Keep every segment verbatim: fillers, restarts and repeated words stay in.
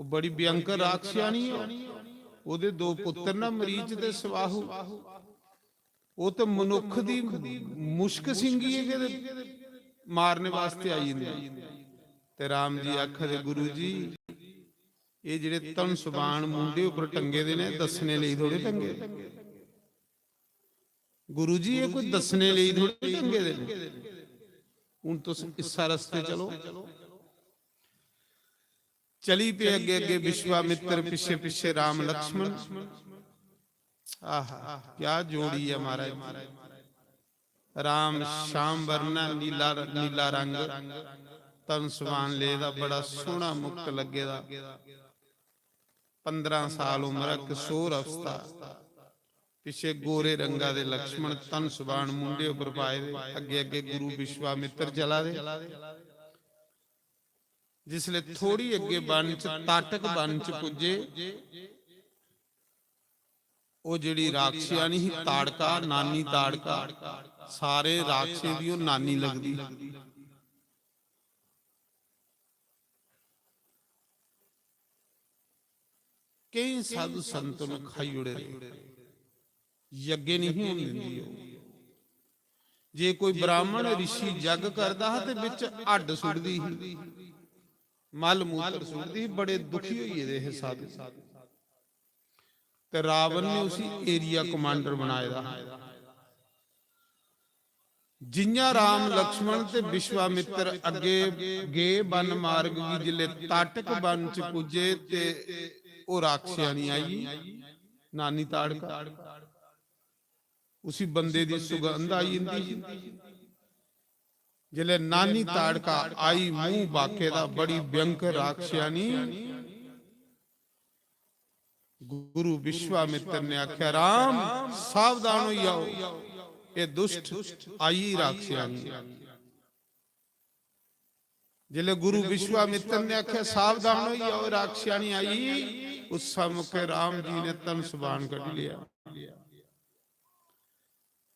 ओह् बड़ी भयंकर राक्षसानी ऐ। ओह्दे दो पुत्तर न, मरीच ते स्वाहु। ओह् ते मनुक्ख दी मुश्क सिंगियै गै मारने वास्तै आई जंदी। ते राम जी आखदे, "गुरु जी, एह् जेह्ड़े धनुष बाण मुंडे उप्पर टंगे दे न, दस्सने लेई थोड़े टंगे दे। गुरु जी, एह् कोई दस्सने लेई थोड़े टंगे दे न। हून तुस इस्सा रस्ते चलो।" चली पे अग्गे अग्गे विश्वामित्र, पिच्छे पिच्छे राम लक्ष्मण। आहा, क्या जोड़ी है महाराज जी। राम श्याम वर्ण, नीला, नीला रंग, धनुष बाण ले दा, बड़ा सोहना मुकुट लग्गे दा। पंद्रह साल उम्र, किशोर अवस्था। पिच्छे गोरे रंगा दे लक्ष्मण, धनुष बाण मुंडे उप्पर पाए दे, अग्गे अग्गे गुरु विश्वामित्र चला दे। जिसले थोड़ी अग्गे वन च, ताटक वन च पुज्जे, ओह् जेह्ड़ी राक्षसानी ही ताड़का, नानी ताड़का, सारे राक्षसें दी ओह् नानी लगदी। केईं साधु संत न खाई ओड़े दे, यज्ञ नहीं होन दिंदी ओह्। जे कोई ब्राह्मण ऋषि यज्ञ करदा हा ते बिच हड्ड सुट्टदी ही, मल मूत्र सुट्टदी ही, बड़े दुखी होई गेदे हे साधु। ते रावण ने उसी एरिया कमांडर बनाए दा हा। जियां राम लक्ष्मण ते विश्वामित्र अग्गे गे वन मार्ग गी, जिसले ताटक वन च पुज्जे ते ओह् राक्षसानी आई, नानी ताड़का। उसी बंदे दी सुगंध आई जंदी ही। जिसले नानी ताड़का आई, मूंह बाके दा, बड़ी भयंकर राक्षसानी, गुरु विश्वामित्र ने आख्या, "राम, सावधान होई जाओ, ये दुष्ट आई राक्षसानी।" जिसले गुरु विश्वामित्र ने आख्या, "सावधान होई जाओ, राक्षसानी आई", उस मौके राम जी ने धनुष बाण कड्ढ लिया।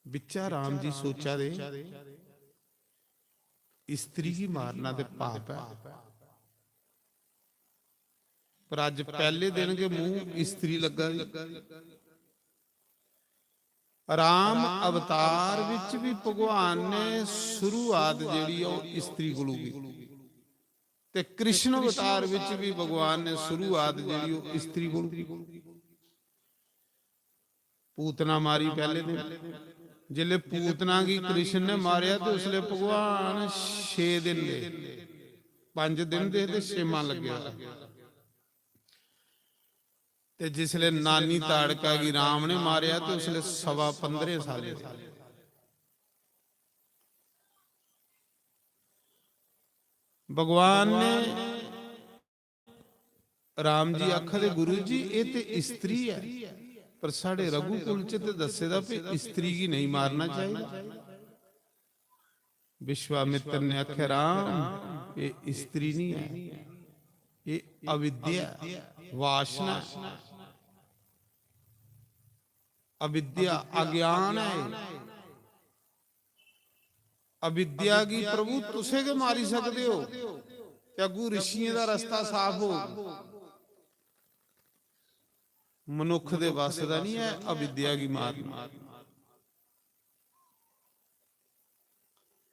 बिच्चा राम जी सोचा दे, "स्त्री गी मारना ते पाप ऐ।" पर अज्ज पैह्ले दिन गै मूंह स्त्री लग्गा दी। राम अवतार विच भी भगवान ने शुरुआत जेह्ड़ी ऐ ओह् स्त्री कोलू कीती, ते कृष्ण अवतार विच भी भगवान ने शुरुआत जेह्ड़ी ओह् स्त्री कोलू कीती। पूतना मारी पैह्ले दिन। जिसले पूतना गी कृष्ण ने मारेआ ते उसले भगवान छे दिन दे, पंज दिन दे ते छेमा लग्गेआ। ते जिसले नानी ताड़का गी राम ने मारेआ ते उसले सवा पंदरें सालें दे। भगवान ने राम जी आखदे, "गुरु जी, एह् ते स्त्री ऐ, पर साढ़े रघुकुल च ते दस्से दा भई स्त्री गी नेईं मारना चाहिदा।" विश्वामित्र ने आखेआ, "राम, एह् स्त्री नहीं ऐ, एह् अविद्या ऐ, वासना ऐ, अविद्या, अज्ञान ऐ एह्।" अविद्या गी प्रभु तुसें गै मारी सकदे ओ, ते अग्गू ऋषियें दा रस्ता साफ होग। मनुक्ख दे बस दा नहीं ऐ अविद्या गी मारना।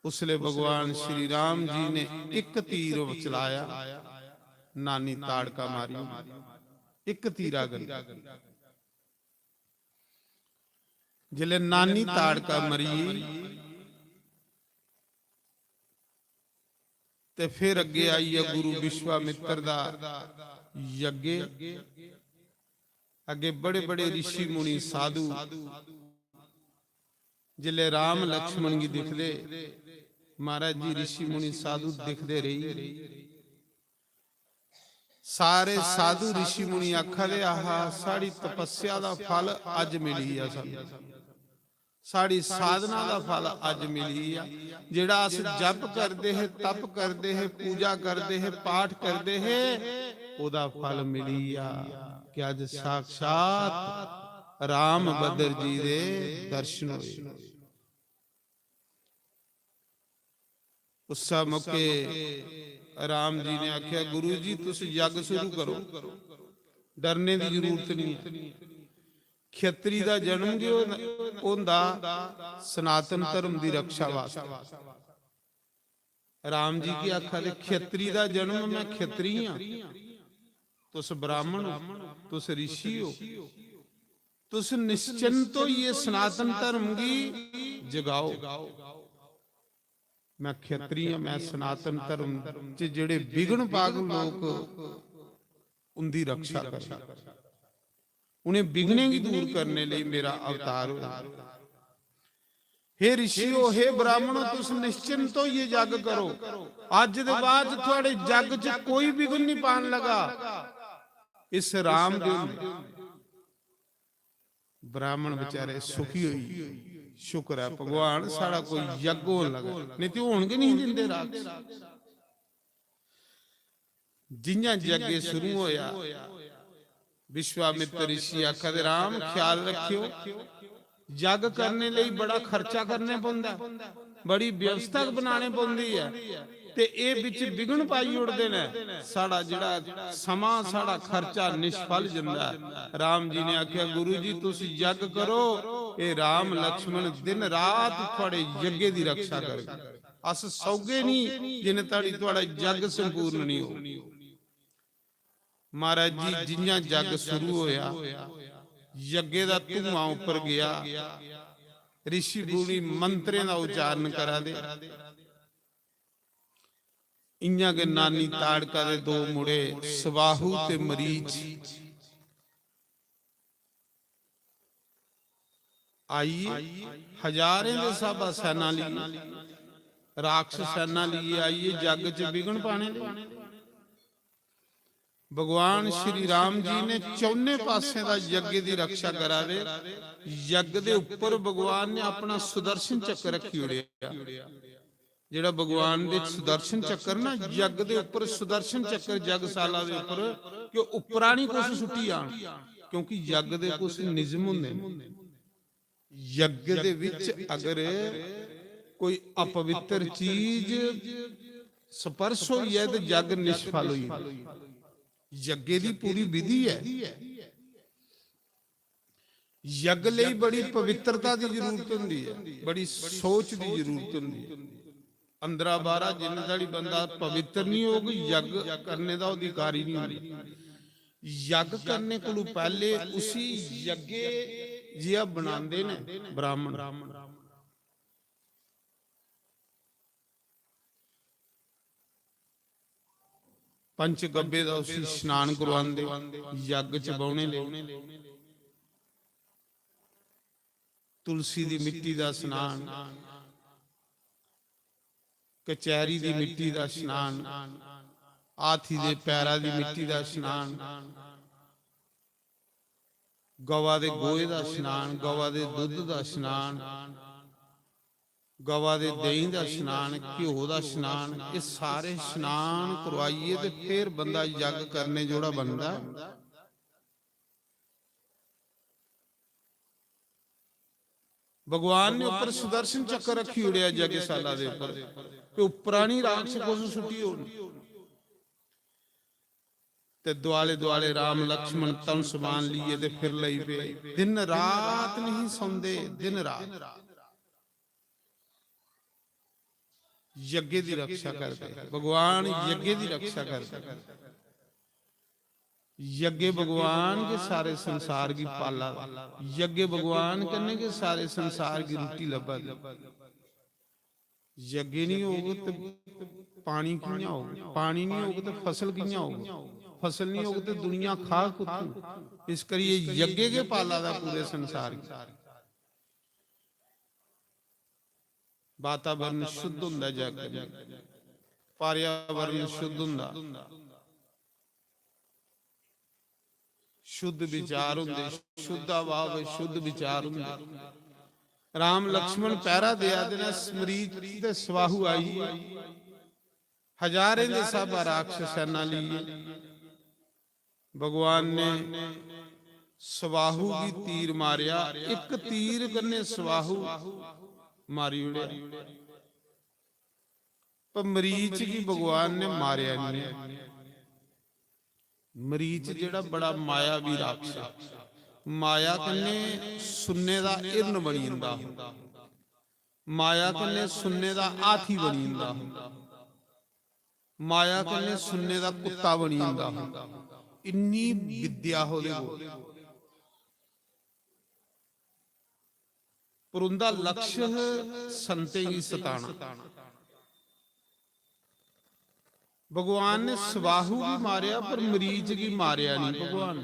उसले भगवान श्री राम जी ने इक तीर चलाया, नानी ताड़का मारी, इक तीरा कन्नै। जिसलै नानी ताड़का मरी गेई ते फिर अग्गे आई गेआ गुरु विश्वामित्र दा यज्ञ। अग्गे बड़े बड़े ऋषि मुनि साधु जिसलै राम लक्ष्मण गी दिखदे, महाराज जी, ऋषि मुनि साधु दिखदे रेही। सारे साधु ऋषि मुनि आखा दे, "आहा, साढ़ी तपस्या दा फल अज्ज मिली गेआ सानूं, साढ़ी साधना दा फल अज्ज मिली गेआ। जेह्ड़ा अस जप करदे हे, तप करदे हे, पूजा करदे हे, पाठ करदे हे, ओह्दा फल मिली गेआ कि अज्ज साक्षात राम भद्र जी दे दर्शन होए।" उस्सै मौके राम जी ने आखेआ, "गुरु जी, तुस यज्ञ शुरू करो, डरने दी जरूरत नहीं है। खेतरी दा जन्म गै होंदा, सनातन धर्म दी रक्षा वास्तै।" राम जी की आखा दे, "खेतरी दा जन्म, मैं खेतरी हां, तुस ब्राह्मण हो, तुस ऋषि हो, तुस निश्चिंत होइयै सनातन धर्म गी जगाओ। मैं खेतरी हां, मैं सनातन धर्म च जेह्ड़े विघ्न पाग लोक, उंदी रक्षा करो।" उनें विघ्नें गी दूर करने लेई मेरा अवतार होया। हे ऋषियो, हे ब्राह्मणो, तुस निश्चिंत होइयै जग करो। अज्ज दे बाद थुआड़े जग च कोई विघ्न नहीं पान लगा। इस राम दे होंदे ब्राह्मण बेचारे सुखी होई। शुक्र ऐ भगवान, साढ़ा कोई यज्ञ होन लगा, नहीं ते होन गै नहीं दिंदे राक्षस। जियां यज्ञ शुरू होया, विश्वामित्र ऋषि आखा दे, "राम, ख्याल रखियो, यज्ञ करने लेई बड़ा खर्चा करने पौंदा है, बड़ी व्यवस्था बनाने पौंदी है, ते एह बिच विघ्न पाई ओड़दे ने, साढ़ा जेहड़ा समां, साढ़ा खर्चा निष्फल जंदा है।" राम जी ने आख्या, "गुरु जी, तुस यज्ञ करो, एह राम लक्ष्मण दिन रात थुआड़े यज्ञ दी रक्षा करगे। अस सौगे नहीं जिन्ने धड़ी थुआड़ा यज्ञ संपूर्ण नहीं हो।" महाराज जी, जियां जग शुरू होया, यज्ञ दा धुआं उप्पर गया, ऋषि मुनि मंत्रें दा उच्चारण करा दे। इयां गै नानी ताड़का दे दो मुड़े स्वाहु ते मरीच आइए, हजारें दे स्हाबा सैना लेइयै, राक्षस सैना लेइयै आइए, जग च विघ्न पाने लेई। भगवान श्री राम जी ने चौने पासें दा यज्ञ दी रक्षा करा दे। यज्ञ दे उप्पर भगवान ने अपना सुदर्शन चक्र रखी ओड़ेआ। जेड़ा भगवान दे सुदर्शन चक्र ना, यज्ञ दे उप्पर सुदर्शन चक्र, यज्ञशाला दे उप्पर, कि उप्परा नहीं कुछ सुट्टी आन, क्योंकि यज्ञ दे कुछ नियम होंदे ने। यज्ञ दे विच अगर कोई अपवित्र चीज स्पर्श होई जाए तो यज्ञ निष्फल होई जाए। यज्ञ दी पूरी विधि है। यज्ञ लेई बड़ी पवित्रता दी जरूरत होंदी है, बड़ी सोच दी जरूरत होंदी है। अंदरा बाहरा जिन्ने धड़ी बंदा पवित्र नहीं होग, यज्ञ करने दा अधिकारी नहीं होंदा। यज्ञ करने कोलू पहले उसी यज्ञ जिया बनांदे ने ब्राह्मण। पंच गब्बे दा उसी स्नान करवांदे, यज्ञ च बौहने लेई। तुलसी दी मिट्टी दा स्नान, कचैरी दी मिट्टी दा स्नान, हाथी दे पैरा दी मिट्टी दा स्नान, गवा दे गोहे दा स्नान, गवा दे दुद्ध दा स्नान, गवा दे देहीं दा स्नान, घ्यो दा स्नान, एह् सारे स्नान करवाइयै ते फिर बंदा यज्ञ करने जोड़ा बनदा ऐ। भगवान ने उप्पर सुदर्शन चक्र रखी ओड़ेआ यज्ञशाला दे उप्पर, ते उप्परा नी राक्षस कुछ सुट्टी ओड़न। ते दुआले दुआले राम लक्ष्मण धनुष बाण लिए ते फिर लई पे। दिन रात नहीं सौंदे, दिन रात। यज्ञ दी रक्षा करदे, भगवान यज्ञ दी रक्षा करदे। यज्ञ भगवान गै सारे संसार गी पाला दा, यज्ञ भगवान कन्नै गै सारे संसार गी रुट्टी लब्भा दी। यज्ञ नहीं होग ते पानी कि'यां होग, पानी नहीं होग ते फसल कि'यां होग, फसल नहीं होग ते दुनिया खाग कुत्थूं? इस करियै यज्ञ गै पाला दा पूरे संसार गी। वातावरण शुद्ध होंदा जग कन्नै, पर्यावरण शुद्ध होंदा, शुद्ध विचार होंदे, शुद्ध हवा होवे, शुद्ध विचार होंदे। राम लक्ष्मण पैरा देआ दे न, स्मरीत ते स्वाहु आई, हजारें दे स्हाबा राक्षस सैना लेइयै। भगवान ने स्वाहु गी तीर मारेआ, इक तीर कन्नै स्वाहु मारी ओड़ेआ। पर मरीच गी भगवान ने मारेआ नेईं ऐ। मरीच जेह्ड़ा बड़ा मायावी राक्षस, माया कन्नै सुन्ने दा हिरन बनी जंदा हा, माया कन्नै सुन्ने दा हाथी बनी जंदा हा, माया कन्नै सुन्ने दा कुत्ता बनी जंदा हा। इन्नी विद्या हा ओह्दे कोल। पर उंदा लक्ष्य हा संतें गी सताना। भगवान ने सबाहू गी मारेआ, पर मरीच गी मारेआ नहीं भगवान ने।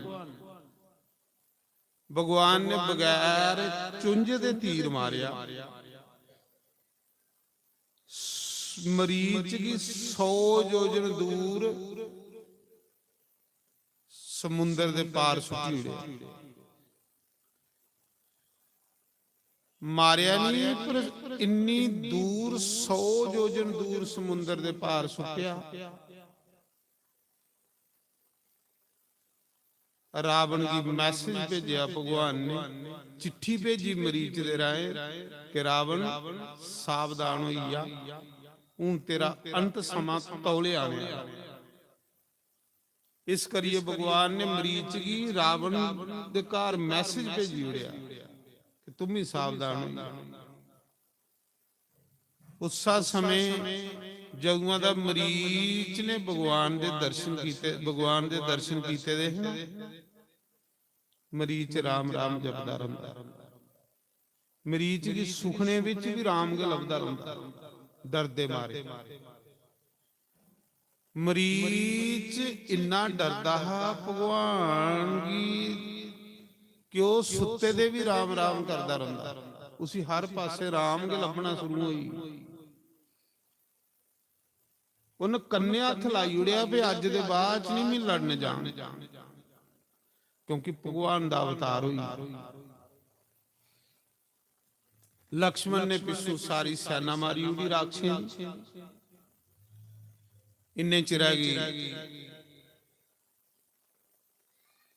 भगवान ने बगैर चुंझ दे तीर मारेआ। स-, मरीच गी सौ योजन दूर समुंदर दे पार सुट्टी ओड़ेआ। मारेआ नहीं, पर इन्नी दूर, सौ योजन दूर समुंदर दे पार सुट्टेआ। रावण गी मैसेज भेजेआ भगवान ने, चिट्ठी भेजी मरीच दे राहें कि रावण, सावधान होई जा, हून तेरा अंत समां तौले आने आह्ला। इस करियै भगवान ने मरीच गी रावण दे घर मैसेज भेजी ओड़ेआ कि तुम ही सावधान होई जाओ। उस्सा समें जदुआं दा मरीच ने भगवान दे दर्शन कीते, भगवान दे दर्शन कीते दे हे ना, मरीच राम राम जपदा रौंह्दा। मरीच गी सुखने बिच बी राम गै लभदा रौंह्दा, डरदे मारे। मरीच इन्ना डरदा हा भगवान गी कि ओह् सुत्ते दे बी राम राम करदा रौंह्दा। उसी हर पासे राम गै लब्भना शुरू होई। उन्न कन्नै हत्थ लाई ओड़ेआ, "भी अज्ज दे बाद च निं में लड़न जाङ, क्योंकि भगवान दा अवतार होई गेआ।" लक्ष्मण ने पिच्छों सारी सेना मारी ओड़ी राक्षसें दी। इन्ने चिरा गी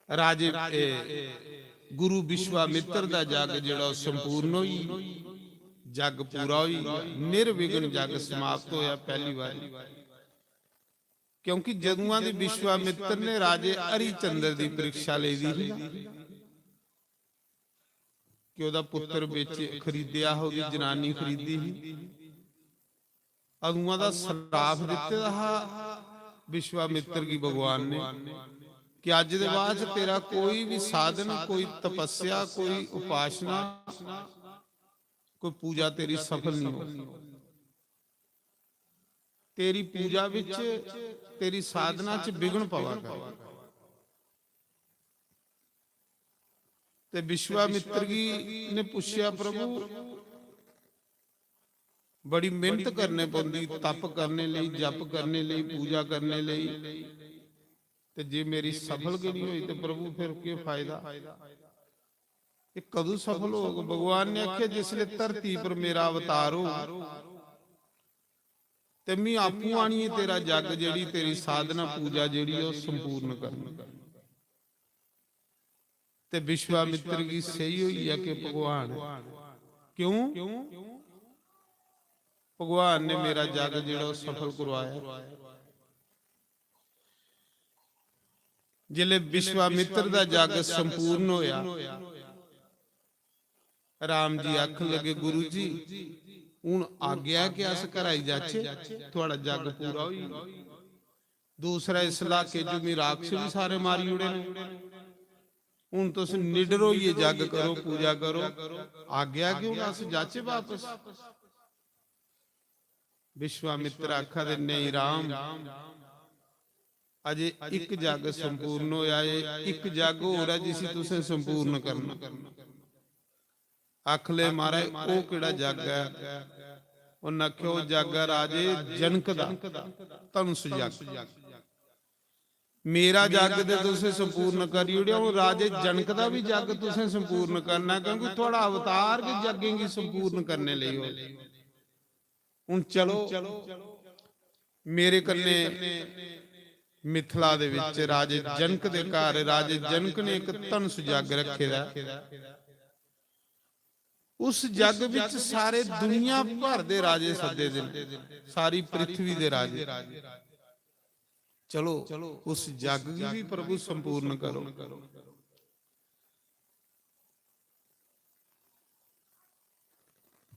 राजे, ए, गुरु विश्वामित्र दा जग जेह्ड़ा ओह् संपूर्ण होई, जग पूरा होई गेआ, निर्विघ्न जग समाप्त होया पैह्ली बारी। क्योंकि जदुआं दी विश्वामित्र ने राजे हरिचंद्र दी परीक्षा लेई दी ही ना, कि ओह्दा पुत्तर बेचे, खरीदेआ हा, ओह्दी जनानी खरीदी ही। अदुआं दा श्राप दित्ते दा हा विश्वामित्र गी भगवान ने कि अज्ज दे बाद च तेरा कोई भी साधन, कोई तपस्या, कोई उपासना, कोई पूजा तेरी सफल नहीं होगी। तेरी पूजा विच, तेरी साधना च विघ्न पवा कर। ते विश्वामित्र गी ने पुच्छेआ, "प्रभु, बड़ी मेहनत करने पौंदी, तप करने लेई, जप करने लेई, पूजा करने लेई, ते जे मेरी सफल गै नहीं होई, ते प्रभु, फिर केह् फायदा? एह् कदूं सफल होग?" भगवान ने आखेआ, "जिसले धरती पर मेरा अवतार होग, ते में आपूं आनियै तेरा जग, जेह्ड़ी तेरी साधना, पूजा जेह्ड़ी, ओह् संपूर्ण करनी।" ते विश्वामित्र गी सेही होई गेआ कि भगवान, क्यों? भगवान ने मेरा जग जेह्ड़ा ओह् सफल करवाया। जिसलै विश्वामित्र दा जग संपूर्ण होया, राम जी आखन लगे, "गुरु जी, हुन आज्ञा ऐ कि अस घरा गी जाचै, थुआढ़ा जग पूरा होई गेआ। दूसरा इस इलाके च मी राक्षस बी सारे मारी ओड़े न। हुन तुस निडर होइयै जग करो, पूजा करो। आज्ञा ऐ कि हुन अस जाचै बापस।" विश्वामित्र आखा दे, "नेईं राम, अजे इक जग संपूर्ण होया ऐ, इक जग होर ऐ जिसी तुसें संपूर्ण करना।" आखले, "महाराज, ओह् केह्ड़ा जग ऐ?" उन्न आखेआ, "ओह् जग ऐ राजे जनक दा, धनुष जग। मेरा जग ते तुसें संपूर्ण करी ओड़ेआ, हून राजे जनक दा बी जग तुसें संपूर्ण करना, क्योंकि थुआढ़ा अवतार गै जग्गें गी संपूर्ण करने लेई होए। हून चलो, मेरे कन्नै मिथिला दे विच राजे जनक दे घर, राजे जनक ने इक धनुष जग रक्खे दा ऐ, उस जग विच सारे दुनिया भर दे राजे सद्दे दे न, सारी पृथ्वी दे राजे। चलो, उस जग गी भी प्रभु संपूर्ण करो।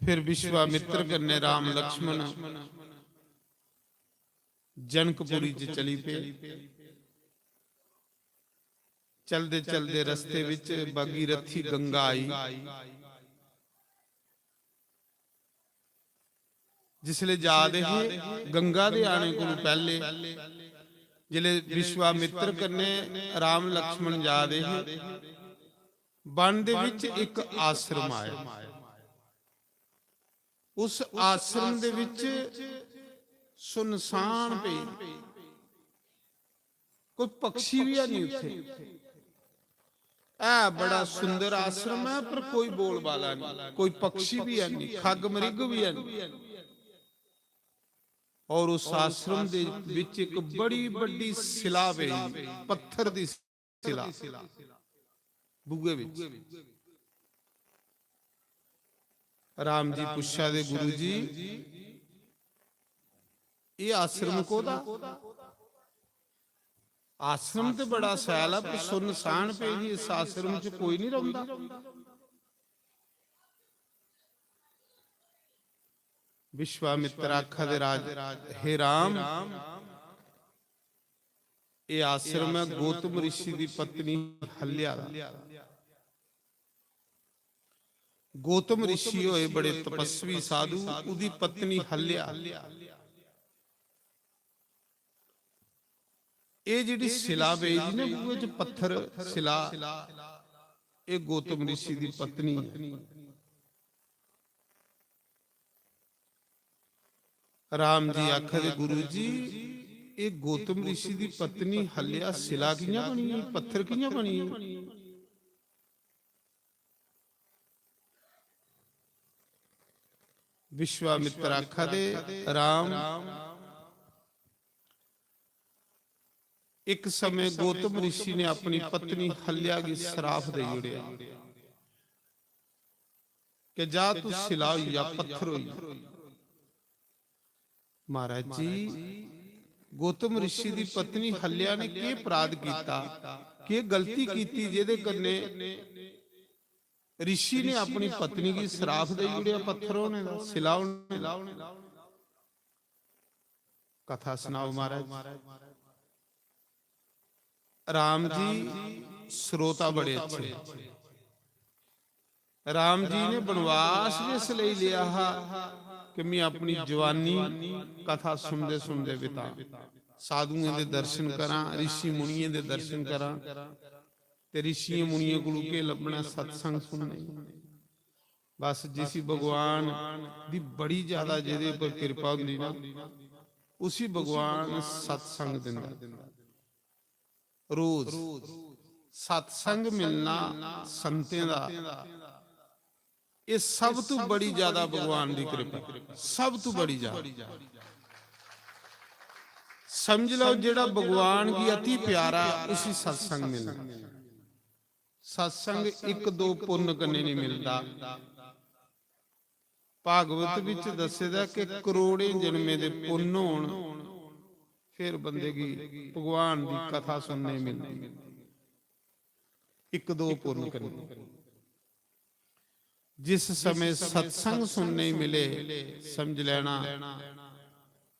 फिर विश्वामित्र कन्नै राम लक्ष्मण जनकपुरी च चली पे। चलदे चलदे रस्ते विच भागीरथी गंगा आई। जिसले जा दे हे, गंगा दे आने कोलू पैहले जिसले विश्वामित्र कन्नै राम लक्ष्मण जा दे हे, वन दे विच एक आश्रम आया। उस आश्रम दे विच सुनसान पे, कोई पक्षी भी है नहीं उत्थे। है बड़ा सुंदर आश्रम है, पर कोई बोलबाला नहीं, कोई पक्षी भी है नहीं, खग मृग भी है नहीं। और उस आश्रम दे विच एक बड़ी बड़ी शिला पे, पत्थर दी शिला, बूहे विच। राम जी पुछा दे, "गुरु जी, ये आश्रम कोदा? आश्रम ते बड़ा सैल है, पर सुनसान पे जी, इस आश्रम च कोई नहीं रौंदा।" विश्वामित्र आखा दे, "राज, हे राम, ये आश्रम है गौतम ऋषि दी पत्नी हल्या दा।" गौतम ऋषि होए बड़े तपस्वी साधु, उदी पत्नी हल्या। ये जेड़ी शिला पेई दी ना बूहे च, पत्थर शिला, ये गौतम ऋषि दी पत्नी है। राम जी आखदे, "गुरु जी, ये गौतम ऋषि दी पत्नी हल्या शिला कि'यां बनी गेई, पत्थर कि'यां बनी गेई?" विश्वामित्र आखदे, "राम, एक समय गौतम ऋषि ने अपनी पत्नी हल्या गी श्राप दे ओड़ेआ कि जा तू शिला होई जा, पत्थर होई जा।" महाराज जी, गौतम ऋषि दी पत्नी हल्या ने केह् अपराध कीता, केह् गलती कीती जेह्दे कन्नै ऋषि ने अपनी पत्नी गी श्राप देई ओड़ेआ पत्थर होने दा, शिला होने दा? कथा सनाओ महाराज। राम जी श्रोता बड़े अच्छे। राम जी ने वनवास भी इस लेई लिया हा कि मैं अपनी जवानी कथा सुनदे सुनदे बितां, साधुएं दे दर्शन करां, ऋषि मुनियें दे दर्शन करां। ते ऋषियें मुनियें कोलू केह् लब्भना, सत्संग सुनने। बस जिसी भगवान दी बड़ी ज्यादा जेह्दे पर किरपा होंदी ना, उसी भगवान सत्संग दिंदा। रोज सत्संग मिलना संतें दा, ये सब तू बड़ी ज्यादा भगवान दी किरपा, सब तू बड़ी ज्यादा। समझ लो, जेह्ड़ा भगवान गी अति प्यारा, उसी सत्संग मिलना। सत्संग इक दो पुन्न कन्नै नहीं मिलदा। भागवत विच दस्से दा कि करोड़ें जन्में दे पुन्न होन, फिर बंदे गी भगवान दी कथा सुनने मिलदी। इक दो पुन्न कन्नै। जिस समय सत्संग सुनने ही मिले, समझ लेना,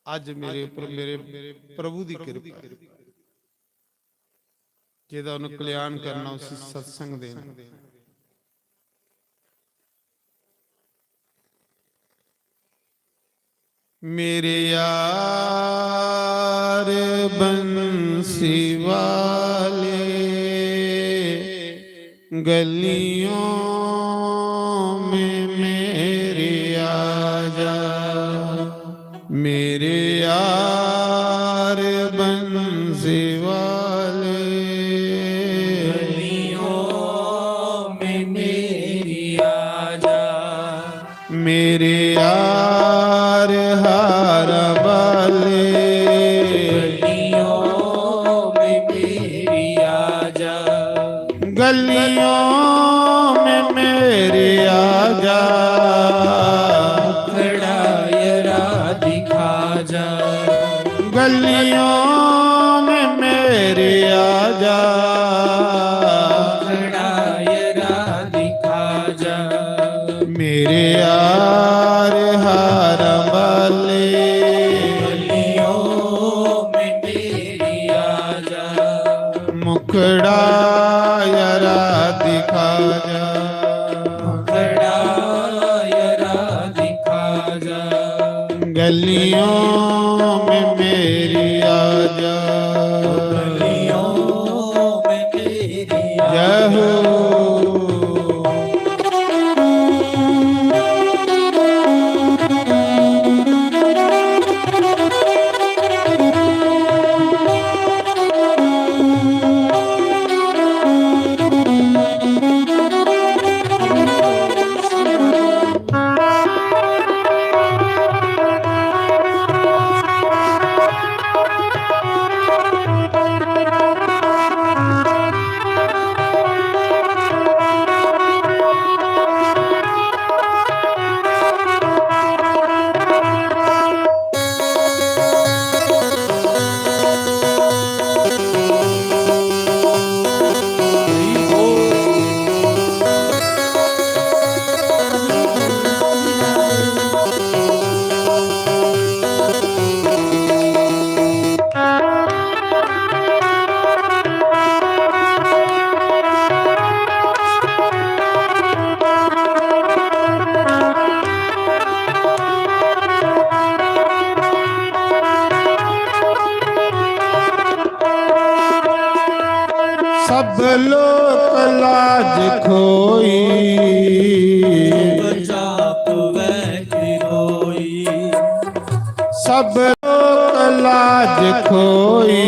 अज मेरे ऊपर मेरे प्रभु दी किरपा है। जेह्दा उन्हें कल्याण करना, उसी सत्संग देना। मेरे यार बंसी वाले, गलियों में मेरे आजा, मेरे यार बंसी वाले। गलियों में मेरी आजा, मेरे यार हार वाले। गलियों में मेरी आजा, गलियों में मेरी आजा। जा, मुखड़ा यारा दिखा जा। मेरे यार हारां वाले, गलियों में मेरी आ जा। मुखड़ा यारा दिखा जा, मुखड़ा यारा दिखा जा। गलियों में मेरी आ जा, गलियों में मेरी आ जा। जय हो। सब लोक लाज खोई, चाप वै की रोई। सब लोक लाज खोई,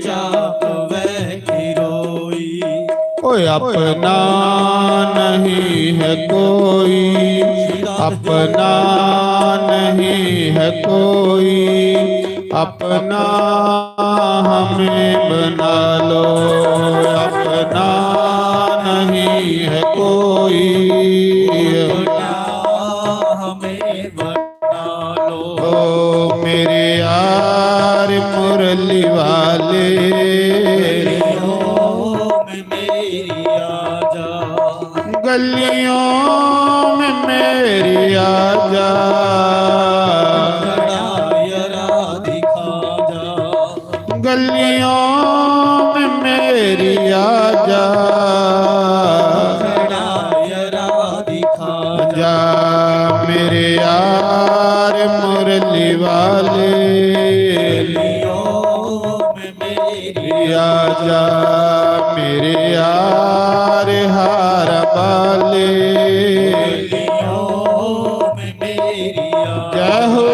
चाप वै की रोई। ओए अपना नहीं है कोई, अपना नहीं है कोई, अपना हमें बना लो, अपना नहीं है कोई। अपना हमें बना लो। ओ मेरे यार मुरली वाले, गलियों में मेरी आ जा। गलियों में मेरी आ जा। मुखड़ा यारा दिखा जा। गलियों में मेरी आ जा। मुखड़ा यारा दिखा जा। मेरे यार मुरली वाले। गलियों में मेरी आ जा, मेरे यार हार वाले। गलियों में मेरी आ जा। जय हो।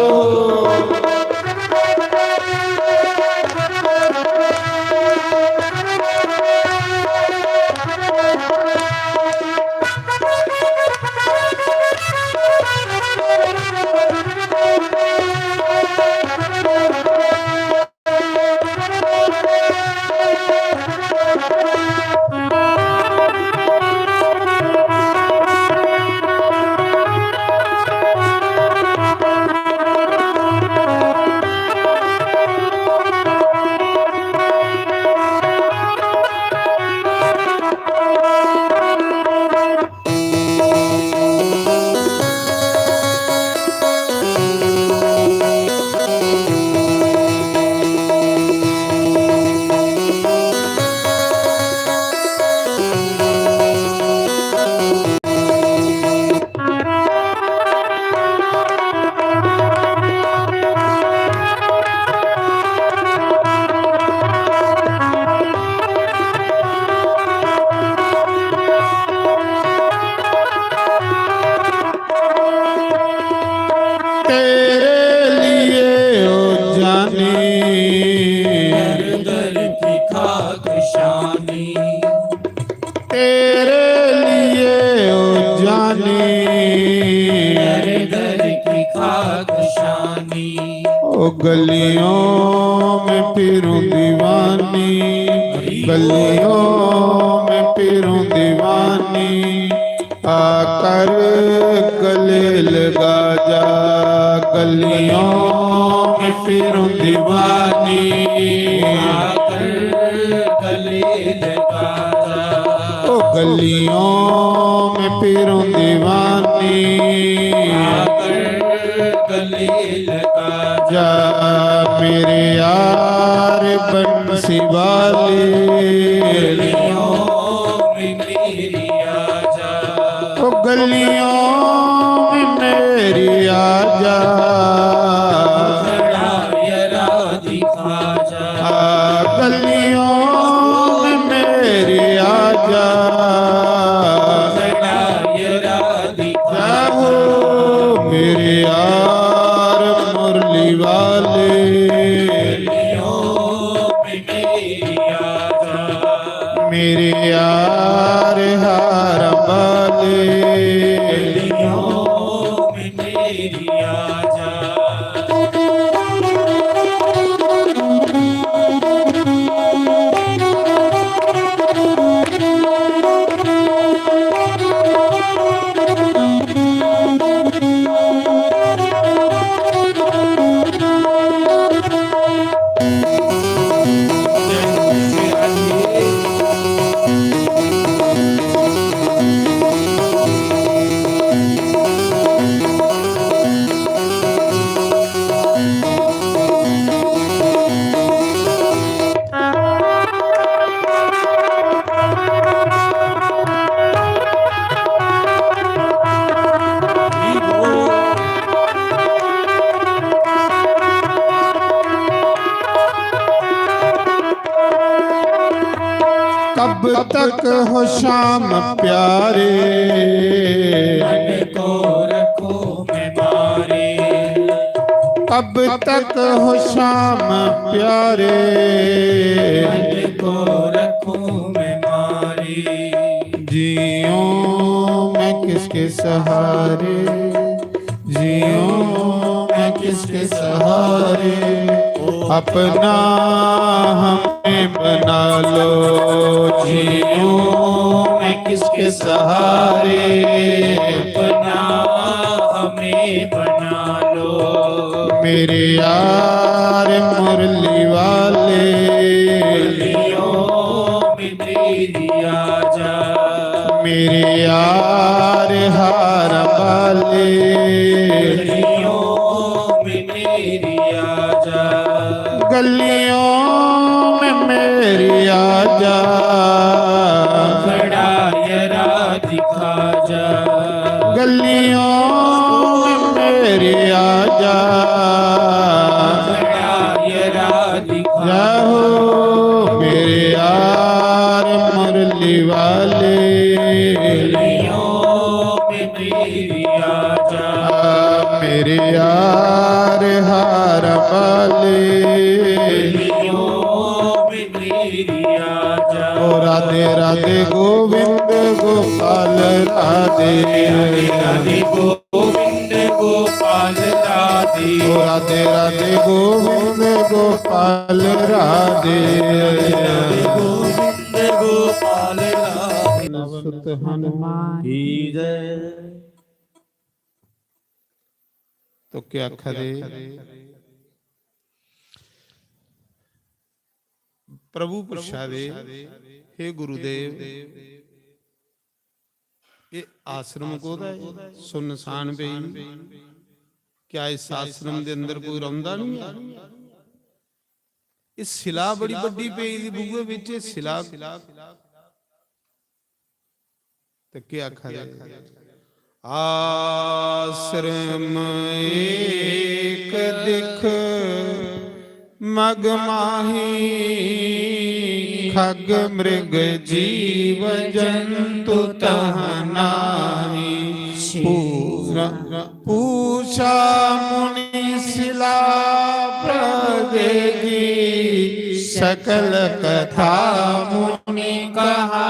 तेरे लिए ओ जानी, दर दर की खाक शानी। तेरे लिए ओ जानी, दर दर की खाक शानी। ओ गलियों में फिरूं दीवानी, गलियों में फिरूं दीवानी। आकर गले लगा जा, गलियों में फिरूं दीवानी। आकर गलियों में फिरूं दीवानी, आकर गली लगा जा। मेरे यार बंसी वाले, गलियों में मेरी आजा। ओ गलियों में मेरी आजा, खड़ा यरा दिखा जा। आ, गलियों में मेरी आजा, खड़ा यरा दिखा जा। हो मेरे यार मुरली वाले, गलियों में मेरी आजा। मेरे यार हार वाले, गलियों में मेरी आजा। कब तक हो शाम प्यारे, मन को रखूं मैं मारे। कब तक हो शाम प्यारे, मन को रखूं मैं मारे। जीऊं मैं किसके सहारे, जीऊं मैं किसके सहारे, अपना हमें बना लो। जीऊं मैं किसके सहारे, अपना हमें बना लो। मेरे यार मुरली वाले, गलियों में मेरी आजा। मेरे यार हार वाले, गलियों में मेरी आजा। गलियों में मेरी आजा, खड़ा यरा दिखा जा। गलियों में मेरी आजा, खड़ा यरा दिखा जा। हो मेरे यार मुरली वाले, गलियों में मेरी आजा। मेरे यार हार वाले, गलियों में मेरी आजा। ओ राधे राधे गोविंद गोपाल राधे। राधे राधे गोविंद गोपाल राधे। ओ राधे राधे गोविंद गोपाल राधे। राधे गोविंद गोपाल राधे। सुत हनुमान की जय। तो क्या आखा दे? प्रभु पुच्छा दे, हे गुरुदेव, ये आश्रम कोदा है? सुनसान पेई। क्या इस आश्रम दे अंदर कोई रौंदा नहीं है? ये सिला बड़ी बड्डी पेई दी बूहे विच, ये सिला। ते क्या आखा दे? आश्रम एक दिख मग माही, खग मृग जीव जंतु तह नाही। पूरा पूछा मुनि सिला प्रदेगी, सकल कथा मुनि कहा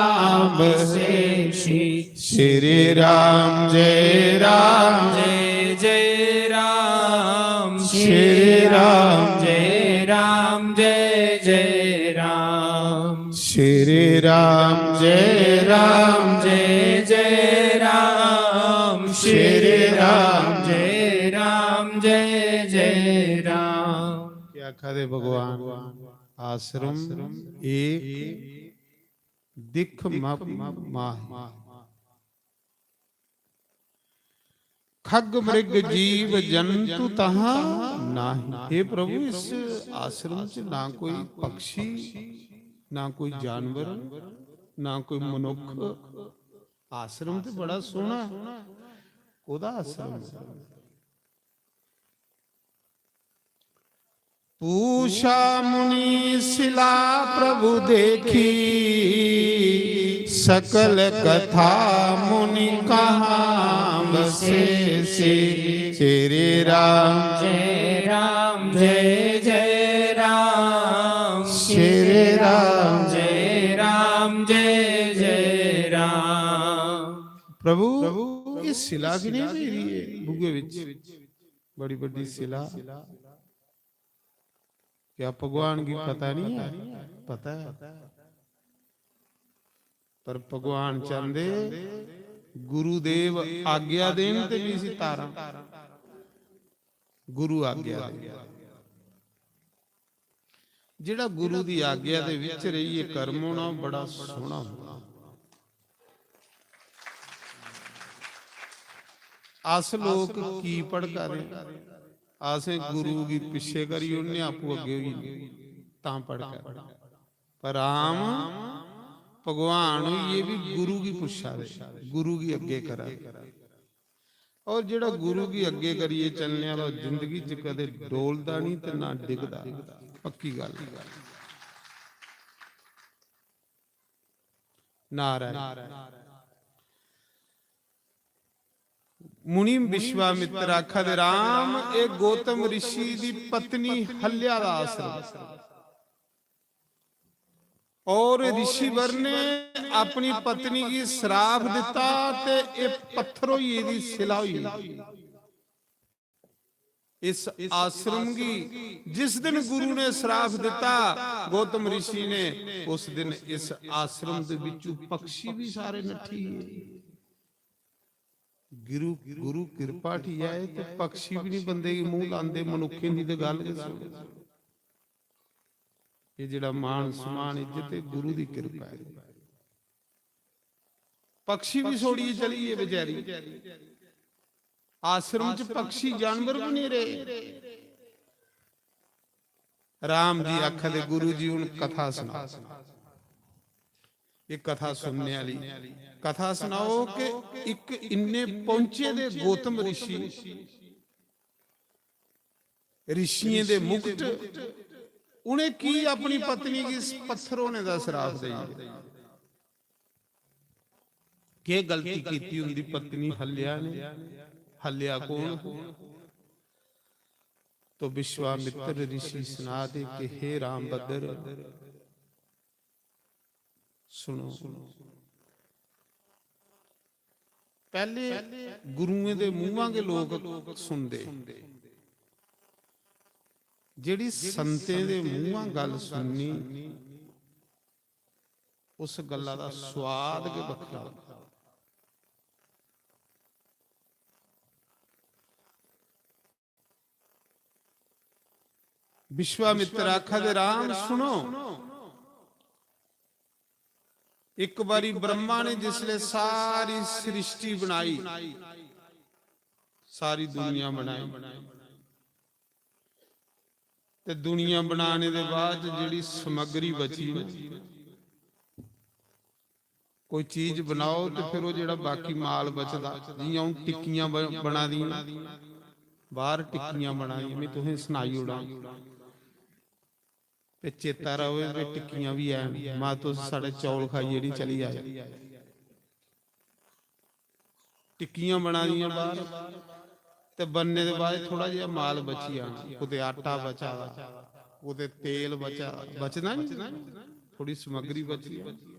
बसेशी। श्री राम जय राम, जय जय राम, श्री राम जय राम, जय जय राम। श्री राम जय राम, जय जय राम, श्री राम जय राम, जय जय राम। क्या आखा दे भगवान? आश्रम एक, दिख मप माहि। खग मृग जीव जंतु तहाँ नाही। हे प्रभु, इस आश्रम च ना कोई पक्षी, ना कोई जानवर, ना कोई मनुख। आश्रम ते बड़ा सोहना, कोदा आश्रम? पूछा मुनि सिला प्रभु देखी, सकल कथा मुनि कहाँ बसेसी। श्री राम जय राम जय जय राम, श्री राम जय राम जय जय राम। प्रभु, प्रभु, ये सिला किने भेजी है बुगे विच? बड़ी बड़ी सिला। क्या भगवान की पता नहीं है? पता है। पर भगवान चाहते गुरुदेव आज्ञा देन ते भी इसी तारा। गुरु आज्ञा देन। जेड़ा गुरु दी आज्ञा दे विच रहिए कर्म होना, बड़ा सोहना होना। अस लोक की भड़का दे? असें गुरु गी पिच्छे करी ओड़ने, आपूं अग्गे होई जन्ने, तां भड़का दे। पर राम भगवान होइयै भी गुरु गी पुच्छा दे, गुरु गी अग्गे करा दे। और जेड़ा गुरु गी अग्गे करियै चलने आह्ला, ओह् जिंदगी च कदे डोलदा नहीं ते ना डिगदा। पक्की गल्ल। नारायण। मुनि विश्वामित्र आखा दे, राम, ए गौतम ऋषि दी पत्नी हल्या दा आश्रम। और ऋषिवर ने अपनी पत्नी गी श्राप दिता ते ए पत्थर होई, एदी शिला होई। इस आश्रम गी जिस दिन गुरु ने श्राप दिता गौतम ऋषि ने, उस दिन इस आश्रम दे विचों पक्षी भी सारे नट्ठी गए। गुरु, गुरु किरपा ठी आए ते पक्षी भी नहीं बंदे गी मूंह लांदे, मनुक्खें दी ते गल्ल गै सुनो। ये जेड़ा मान सम्मान इज्जत है, गुरु दी किरपा है। पक्षी भी छोड़िए चली गए बेचारी। आश्रम च पक्षी जानवर भी नहीं रहे। राम जी आखा दे, गुरु जी, हुन कथा सुनाओ। ये कथा सुनने वाली, कथा सुनाओ कि इक इन्ने पहुंचे दे गौतम ऋषि, ऋषियें दे मुकुट, उ'नें की अपनी पत्नी गी इस पत्थर होने दा श्राप देई ओड़ेआ? केह् गलती कीती उंदी पत्नी हल्या ने? हल्या कौन हा? तो विश्वामित्र ऋषि सना दे कि हे राम भद्र, सुनो, पहले गुरुएं दे मुंहां गै लोक सुनदे, जेड़ी संतें दे मुंहां गल्ल सुननी, उस गल्ला दा स्वाद गै बक्खरा होंदा। विश्वामित्र आखा दे, राम सुनो, एक बारी ब्रह्मा ने जिसले सारी सृष्टि बनाई, सारी दुनिया बनाई, ते दुनिया बनाने दे बाद जेड़ी समग्री बची ना, कोई चीज बनाओ ते फिर ओह् जेह्ड़ा बाकी माल बचदा, जि'यां हून टिक्कियां ब-, बना दियां, बाहर टिक्कियां बना दियां, में तुसें सनाई ओड़ां। ते चेता रवे कि टिक्कियां बी हैन, मां तुस साढ़े चौल खाइयै निं चली आए। टिक्कियां बना दियां बाहर, ते बनने दे बाद थोड़ा जेहा माल बची जाना, कुतै आटा बचा दा, कुतै तेल बचा, बचदा निं, थोड़ी समग्री बची जानी।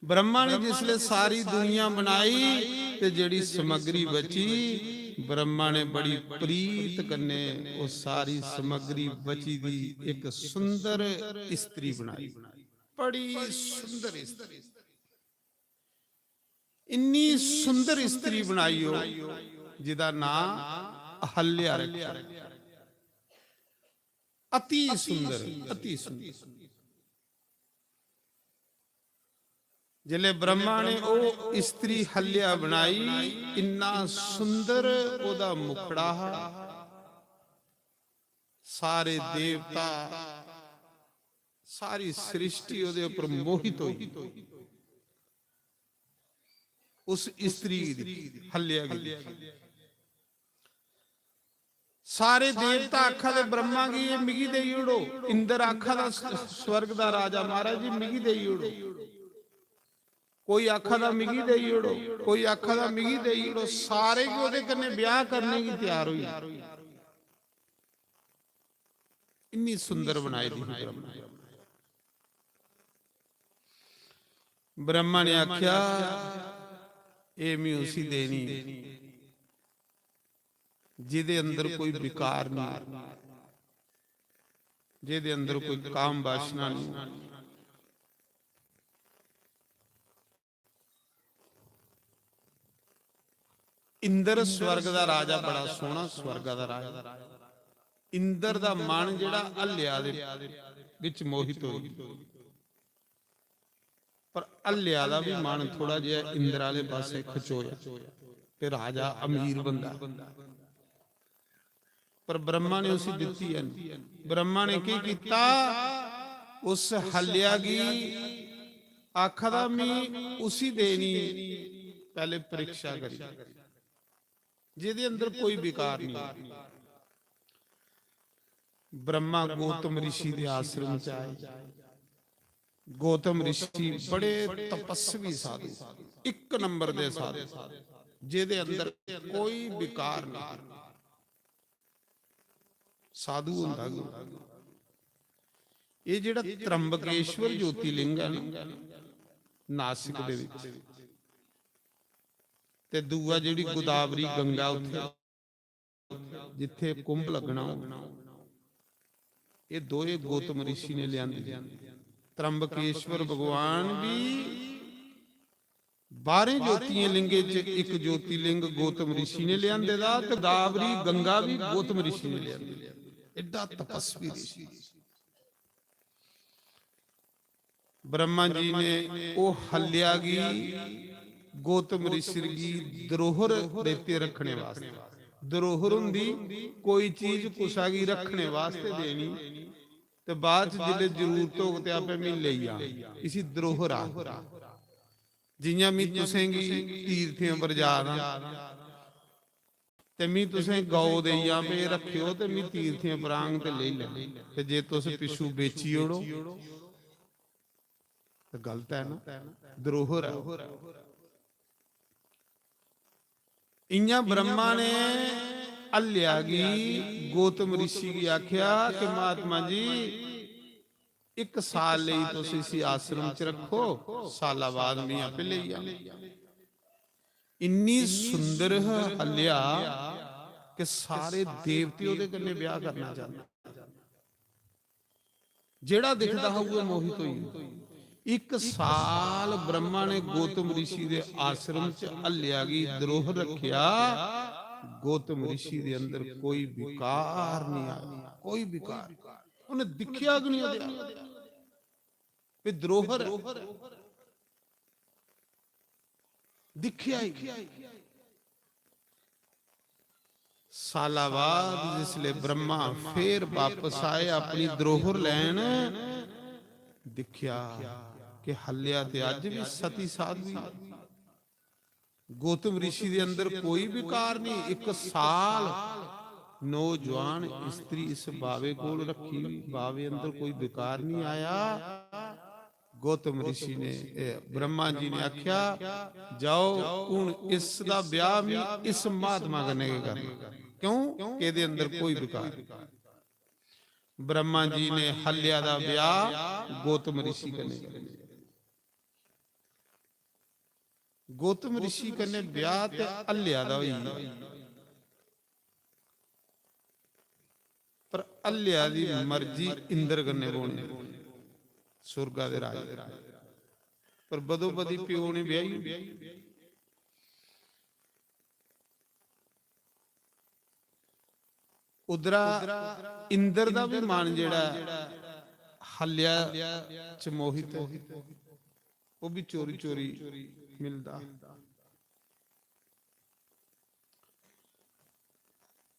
ब्रह्मा ने जिसले सारी दुनिया बनाई ते जेड़ी समग्री बची, ब्रह्मा ने बड़ी प्रीत कन्नै ओह् सारी समग्री बची दी एक सुंदर स्त्री बनाई। बड़ी सुंदर स्त्री, इन्नी सुंदर स्त्री बनाई ओह्, जिदा नां अहल्या रखेआ। अति सुंदर, अति सुंदर। जिसले ब्रह्मा ने ओह स्त्री हल्या बनाई, इन्ना सुंदर ओहदा मुखड़ा हा, सारे देवता, सारी सृष्टि ओहदे उपर मोहित होई। उस स्त्री गी दिक्खी, हल्या गी दिक्खी। सारे देवता आखा दे ब्रह्मा गी, "एह् मिगी देई ओड़ो।" इंद्र आखा दा, स-, स्वर्ग दा राजा, "महाराज जी, मिगी देई ओड़ो।" कोई आखा दा, "मिगी देई ओड़ो।" कोई आखा दा, "मिगी देई ओड़ो।" सारे गी ओह्दे कन्नै ब्याह करने गी त्यार होई। इन्नी सुंदर बनाई दी ही ब्रह्मा ने। ब्रह्मा ने आख्या, "एह् में उसी देनी जेह्दे अंदर कोई विकार नहीं, जेह्दे अंदर कोई काम वासना नहीं।" इंद्र स्वर्ग दा राजा, बड़ा सोहना स्वर्ग दा राजा। इंद्र दा मन जेह्ड़ा हल्या दे बिच मोहित होई, पर हल्या दा भी मन थोड़ा जिहा इंद्र आह्ले पासै खचोया। ते राजा अमीर बंदा, पर ब्रह्मा ने उसी दित्ती है नहीं। ब्रह्मा ने केह् कीता? उस हल्या गी आखा दा, "मी उसी देनी, पैह्ले परीक्षा करी, जेह्दे अंदर कोई विकार नहीं।" ब्रह्मा गौतम ऋषि दे आश्रम च आए। गौतम ऋषि बड़े तपस्वी साधु, इक नंबर दे साधु, जेह्दे अंदर कोई विकार नहीं। साधु होंदा गै। एह् जेह्ड़ा त्र्यंबकेश्वर ज्योतिलिंग ऐ ना, नासिक दे विच, ते दूआ जेह्ड़ी गोदावरी गंगा उत्थै, जित्थै कुंभ लग्गना होग, एह् दोए गौतम ऋषि ने लेआंदी। त्र्यंबकेश्वर भगवान बी बाह्रें ज्योतियें लिंगें च इक ज्योतिलिंग गौतम ऋषि ने लेआंदे दा, ते गोदावरी गंगा बी गौतम ऋषि ने लेआंदी। एड्डा तपस्वी ऋषि। ब्रह्मा जी ने ओह हल्या गी गौतम ऋषि गी द्रोहर रेते रखने वास्ते, द्रोहर हुंदी कोई चीज कुसा गी रखने वास्ते देनी, ते बाद च जिसले जरूरत होग ते आपे मी लेई आ। इसी द्रोहर आखदे। जियां मी तुसें गी तीर्थें पर जा दा, ते मी तुसें गौ देई जां, "भई रक्खेओ ते मी तीर्थें पर आंग ते लेई लैं।" ते जे तुस पिच्छू बेची ओड़ो, ते गलत ऐ ना, द्रोहर ऐ। इयां ब्रह्मा ने हल्या गी, गौतम ऋषि गी आख्या कि महात्मा जी, इक साल लेई तुस इसी आश्रम च रक्खो, साला बाद मी आपे लेई जांग। इन्नी सुंदर हल्या कि सारे देवते ओह्दे कन्नै ब्याह करना चांह्दे। जेह्ड़ा दिखदा हा, उ'ऐ मोहित होई जंदा। इक साल ब्रह्मा ने गौतम ऋषि दे आश्रम च हल्या गी द्रोह रखेआ। गौतम ऋषि दे अंदर कोई विकार नहीं आया, कोई विकार। उन्हें दिक्खेआ गै नहीं ओह्दे अ'ल्ल। भी द्रोह ऐ। दिक्खेआ ही नहीं। साला बाद जिसले ब्रह्मा फिर वापस आए अपनी द्रोहर लैन, दिक्खेआ कि हल्या ते अज्ज भी सती साध्वी। गौतम ऋषि दे अंदर कोई विकार नहीं। इक साल नौजवान स्त्री इस बावे कोल रखी हुई, बावे अंदर कोई विकार नहीं आया। गौतम ऋषि ने, ए, ब्रह्मा जी ने आख्या, "जाओ, हुन इस दा ब्याह मी इस महात्मा कन्नै गै करना।" क्यों? कि एदे अंदर कोई विकार नहीं। ब्रह्मा जी ने हल्या दा ब्याह गौतम ऋषि कन्नै करी लेआ। गौतम ऋषि कन्नै ब्याह ते हल्या दा होई गेआ। पर हल्या दी मर्जी इंद्र कन्नै पौनी, सुरगा दे राजे। पर बदोबदी प्यो ने ब्याही ओड़ी। उद्धरा इंद्र दा बी मन जेह्ड़ा ऐ, हल्या च मोहित ऐ। ओह् बी चोरी चोरी मिलदा।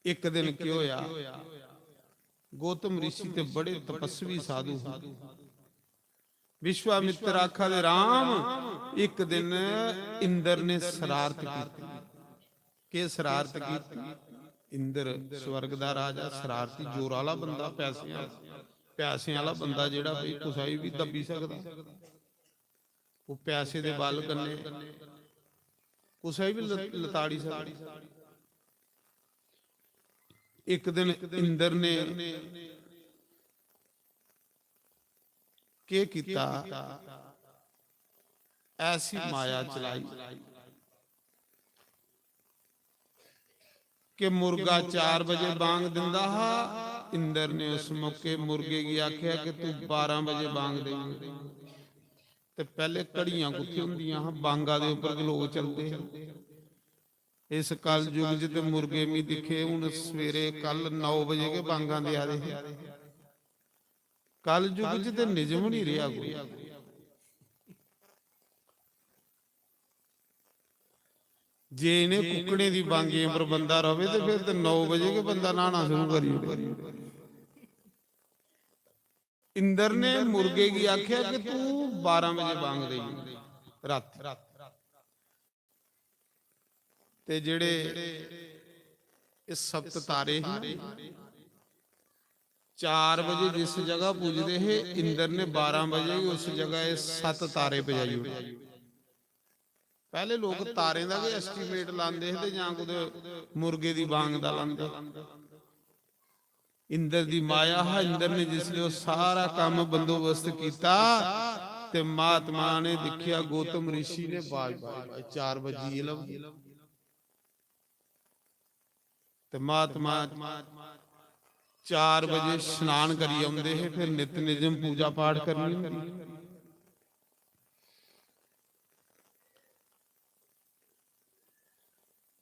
इक दिन केह् होया, गौतम ऋषि ते बड़े तपस्वी साधु हे। विश्वामित्र आखा दे, "राम, इक दिन इंद्र ने शरारत की।" केह् शरारत की? इंद्र स्वर्ग दा राजा, शरारती, जोर आह्ला बंदा, पैसें आह्ला, पैसें आह्ला बंदा जेह्ड़ा भई कुसै गी बी दब्बी सकदा। ओह् पैसे दे बल कन्नै कुसै गी बी ल-, लताड़ी सकदा। इक दिन इंद्र ने केह् कीता? ऐसी माया चलाई कि मुर्गा चार बजे बांग दिंदा हा। इंद्र ने उस मौके मुर्गे गी आखेआ कि तू बारां बजे बांग देइयो। ते पैह्ले घड़ियां कुत्थै होंदियां हां, बांगा दे उप्पर गै लोक चलदे हे। इस कलयुग च ते मुर्गे मी दिक्खे, हून सवेरे कल नौ बजे गै बांगां देआ दे हे। कलयुग च ते निजम निं रेहा कोई। जे इ'नें कुक्कड़ें दी बांगें पर बंदा रवे ते फिर ते नौ बजे गै बंदा न्हाना शुरू करी ओड़े। इंद्र ने मुर्गे गी आखेआ कि तू बारां बजे बांग देई राती। ते जेह्ड़े एह् सप्त तारे हे, चार बजे जिस जगह पुजदे हे, इंद्र ने बारां बजे गै उस जगह एह् सत्त तारे पजाई ओड़े। पैह्ले लोक तारें दा गै estimate लांदे हे ते जां कुतै मुर्गे दी बांग दा लांदे। इंद्र दी माया हा, इंद्र ने जिसलै ओह् सारा कम्म बंदोबस्त कीता ते महात्मा ने दिक्खेआ, गौतम ऋषि ने, "वाह, वाह, वाह, चार बज्जी गे लभदे।" ते महात्मा चार बजे स्नान करी औंदे हे, फिर नित निजम पूजा पाठ करनी होंदी।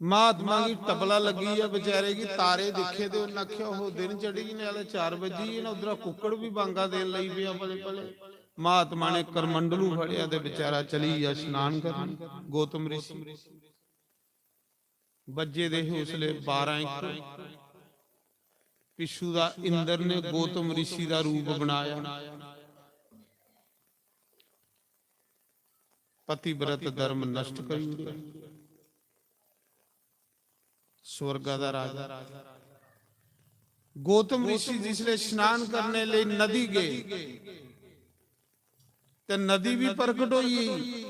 महात्मा गी टपला लग्गी गेआ बेचारे गी, तारे दिक्खे ते उन्नै आखेआ, "ओहो, दिन चढ़ी जाने आह्ला, चार बज्जी गे न।" उद्धरा कुक्कड़ बी बांगा देन लगी पेआ, "भले, भले।" महात्मा ने करमंडलू फड़ेआ ते बेचारा चली गेआ स्नान करन। गौतम ऋषि बज्जे दे हे उसले बारां इक। पिच्छू दा इंद्र ने गौतम ऋषि दा रूप बनाया। पतिव्रत धर्म नष्ट करी ओड़ेआ। स्वर्गा दा राजा। गौतम ऋषि जिसले स्नान करने लेई नदी गे ते नदी भी प्रकट होई गेई।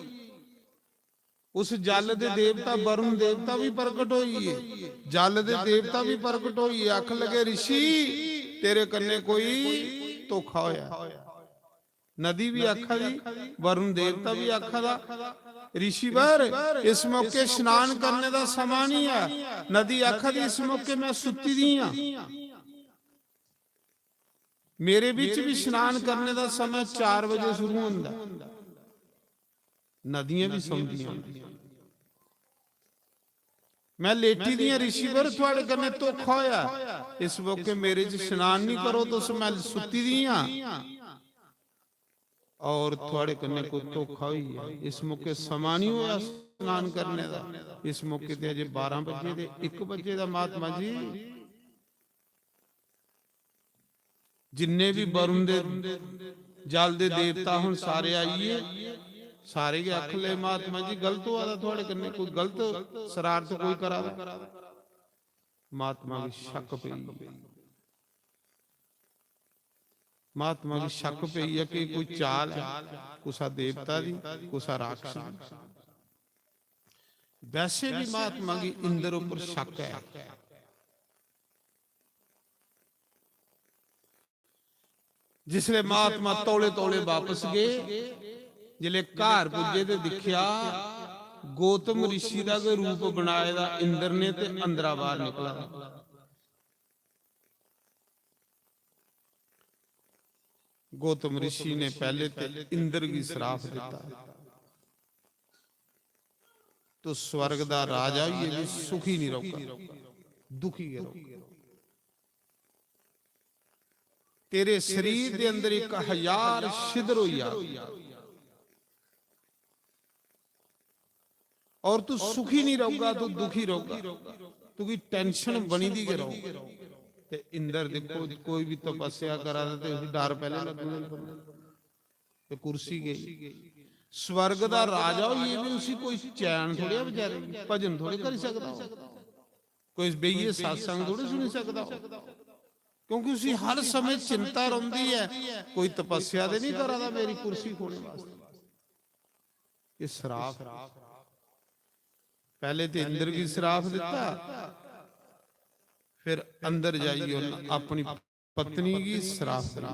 उस जल दे देवता वरुण देवता भी प्रकट होई गे। जल दे देवता भी प्रकट होई गे। आखन लगे, "ऋषि, तेरे कन्नै कोई धोखा होया।" नदी भी आखा दी, वरुण देवता भी आखा दा, "ऋषिवर, इस मौके स्नान करने दा समां नहीं है।" नदी आखा दी, "इस मौके मैं सुत्ती दी हां। मेरे बिच भी स्नान करने दा समां चार बजे शुरू होंदा है। नदियां भी सौंदियां न। मैं लेटी दी आं ऋषिवर, थुआड़े कन्नै धोखा होया। इस मौके मेरे च स्नान नहीं करो तुस, मैं सुत्ती दी आं।" और थुआड़े कन्नै कोई धोखा होई गेआ। इस मौके समां नहीं होया स्नान करने दा। इस मौके ते अजे बारां बजे दे, इक बजे दा महात्मा जी। जिन्ने भी वरुण दे, जल दे देवता हूं सारे आई गे। सारे गै आखन लगे, "महात्मा जी, गलत होआ दा थुआड़े कन्नै, कोई गलत शरारत कोई करा दा।" महात्मा गी शक पेई गेआ। महात्मा गी शक पेई गेआ कि कोई चाल ऐ कुसा देवता दी, कुसा राक्षस दी। वैसे भी महात्मा गी इंद्र उप्पर शक ऐ। जिसले महात्मा तौले तौले वापस गए, जिसले घर पुज्जे ते दिक्खेआ, गौतम ऋषि दा गै रूप बनाए दा इंद्र ने ते अंदरा बाहर निकला दा। गौतम ऋषि ने पहले ते इंद्र गी श्राप दिता, "तू स्वर्ग दा राजा होइयै भी सुखी नहीं रौहगा, दुखी गै रौहगा। तेरे शरीर दे अंदर एक हजार छिद्र होई जा, और तू सुखी नहीं रहूगा, तू दुखी रहूगा, तुगी टेंशन बनी दी गै रहूगी। ते इंद्र देखो, कोई भी तपस्या करा दा ते उसी डर पहले लगना। ते कुर्सी गई। स्वर्ग दा राजा होइयै भी उसी कोई चैन थोड़े आ बेचारे गी, भजन थोड़े करी सकदा हो, कोई बेहियै सत्संग थोड़े सुनी सकदा हो, क्योंकि उसी हर समय चिंता रौंदी है, कोई तपस्या ते नहीं करा दा मेरी कुर्सी खोने वास्ते। ये श्राप। पहले ते इंद्र गी श्राप दिता, फिर अंदर जाइयै उन्हें अपनी पत्नी गी श्राप दिता।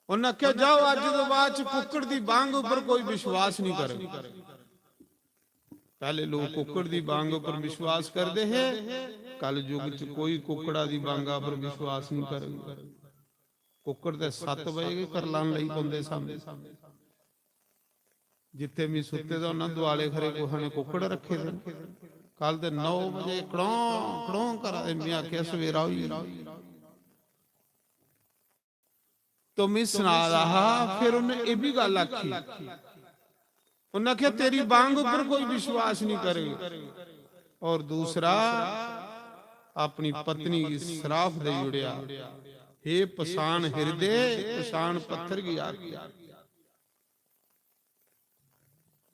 उन्हें आख्या, "जाओ, अज दे बाद च कुक्कड़ दी बांग उपर कोई विश्वास नहीं करे।" पहले लोग कुक्कड़ दी बांग उपर विश्वास करते हैं, कल युग च कोई कुक्कड़ा दी बांगा पर विश्वास नहीं करेगा। कुक्कड़ ते सत्त बजे गै करलान लगी पौंदे सामने। जित्थे मैं सुत्ते दा होना, दुआले खरे कुसै ने कुक्कड़ रखे दे न। कल ते नौ बजे कड़ों कड़ों करा दे, मैं आखेआ, "सवेरा होई गेआ।" तो मैं सना दा हा, फिर उन्हें एह भी गल आखी। उन्हें आखेआ, "तेरी बांग उपर कोई विश्वास नहीं करे।" और दूसरा, अपनी पत्नी गी श्राप दे उड़िया, "हे पसान हिरदे, पसान पत्थर की आखी।"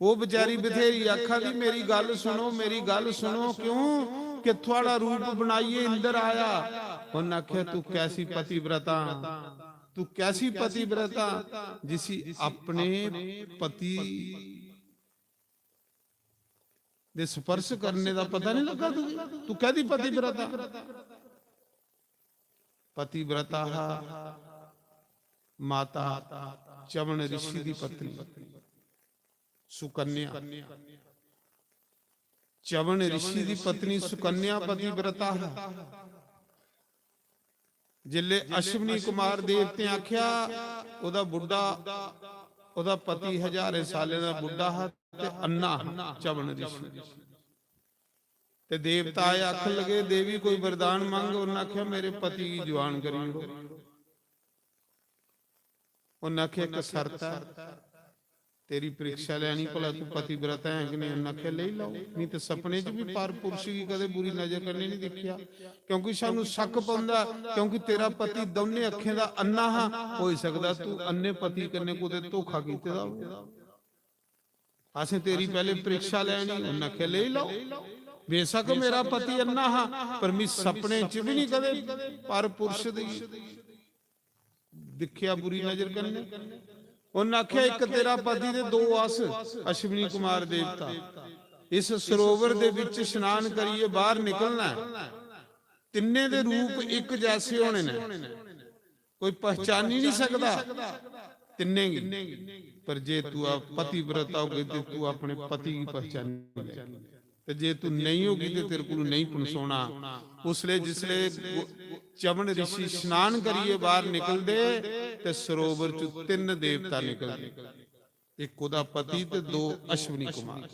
वो बेचारी बथेरी आखा दी, "मेरी गल सुनो, मेरी गल सुनो, क्यों कि थुआड़ा रूप बनाइए इंद्र आया।" उन्हें आखेआ, "तू कैसी पतिव्रता, तू कैसी पतिव्रता, जिसी अपने पति दे स्पर्श करने दा पता नहीं लगा तुझे? तू कैदी पतिव्रता?" पतिव्रता हा माता च्यवन ऋषि दी पत्नी सुकन्या। च्यवन ऋषि दी पत्नी सुकन्या पतिव्रता हा। जिसले अश्विनी कुमार देव ने आख्या, ओदा बुड्ढा, ओदा पति हजारें सालें दा बुड्ढा हा ते अन्ना हा च्यवन ऋषि। ते देवता आए, आखन लगे, "देवी, कोई वरदान मंग।" उन्हें आख्या, "मेरे पति गी जवान करी ओड़ो।" उन्हें आख्या, "इक शर्त ऐ, तेरी परीक्षा लैनी, भला तू पतिव्रता है कि नहीं?" उन्हें आख्या, "लेई लैओ, मैं ते सपने च भी पर पुरुष गी कदे बुरी नजर कन्नै नहीं दिक्खेआ, क्योंकि सानू शक पौंदा, क्योंकि तेरा पति दौने अक्खें दा अन्ना हा, होई सकदा तू अन्ने पति कन्नै कुतै धोखा कीते दा होवे।" असें तेरी पैह्ले परीक्षा लैनी। उन्नै आखेआ, "लेई लैओ, बेशक मेरा पति अन्ना हा, पर मी सपने च बी निं कदें पर पुरश दी दिक्खेआ बुरी नजर कन्नै।" उन्नै आखेआ, "इक तेरा पति ते दो अस, अश्विनी कुमार देवता, इस सरोवर दे बिच स्नान करियै बाहर निकलना ऐ। तिन्ने दे रूप इक जैसे होने न।" कोई पहचानी नहीं सकदा तिन्ने गी। पर जे तू आप-, पतिव्रता होगी ते तू अपने पति गी पहचानी लेगी। ते जे तू नहीं होगी ते तेरे कोल नहीं पनसोना। उसले जिसले गो-, च्यवन ऋषि स्नान करिए बाहर निकलदे ते सरोवर च तिन्न देवता निकलदे, इक ओदा पति ते दो अश्विनी कुमार,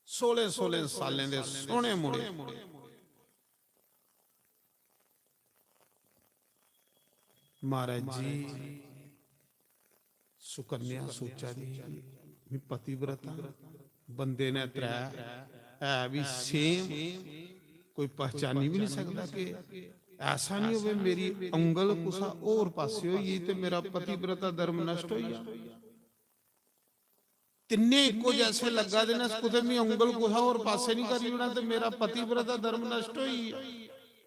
सोलह सोलह सालें दे सोहने मुंडे। महाराज जी, सुकन्या सोचा दी, "मैं पतिव्रता, बंदे ने त्रै, है भी सेम, कोई पहचानी भी नहीं सकदा कि ऐसा नहीं होवे मेरी उंगल कुसा होर पासे होई गेई ते मेरा पतिव्रता धर्म नष्ट होई जा।" तिन्ने इक्को जैसे लग्गा दे न, कुतै मैं उंगल कुसै होर पासे नहीं करी ओड़ां ते मेरा पतिव्रता धर्म नष्ट होई गेआ,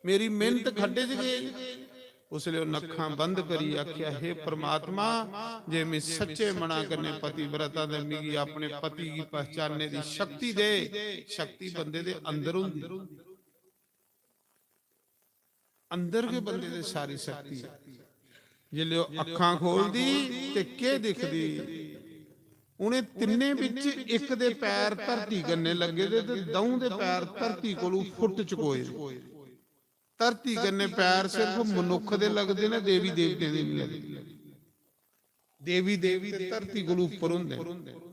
मेरी मेहनत खड्डे च गेई। उसलै उन्न अक्खां बंद करी आखेआ, "हे परमात्मा, जे मैं सच्चे मना कन्नै पतिव्रता ते मिगी अपने पति गी पहचानने दी शक्ति दे।" शक्ति बंदे दे अंदर होंदी। अंदर गै बंदे दे सारी शक्ति ऐ। जिसलै ओह् अक्खां खोलदी ते केह् दिखदी? उ'नें तिन्ने बिच इक दे पैर धरती कन्नै लग्गे दे ते द'ऊं दे पैर धरती कोलू फुट चकोए दे। धरती कन्नै पैर सिर्फ मनुक्ख दे लगदे न, देवी देवतें दे नहीं लगदे। देवी देवी ते धरती कोलू उप्पर होंदे न।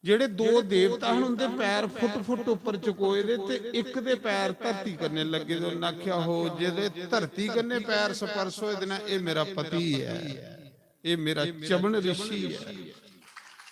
जेह्ड़े दो देवता हन, उंदे पैर फुट फुट उप्पर चकोए दे ते इक दे पैर धरती कन्नै लग्गे दे। उन्नै आखेआ, "हो, जेह्दे धरती कन्नै पैर स्पर्श होए दे न, एह् मेरा पति ऐ, एह् मेरा च्यवन ऋषि ऐ।"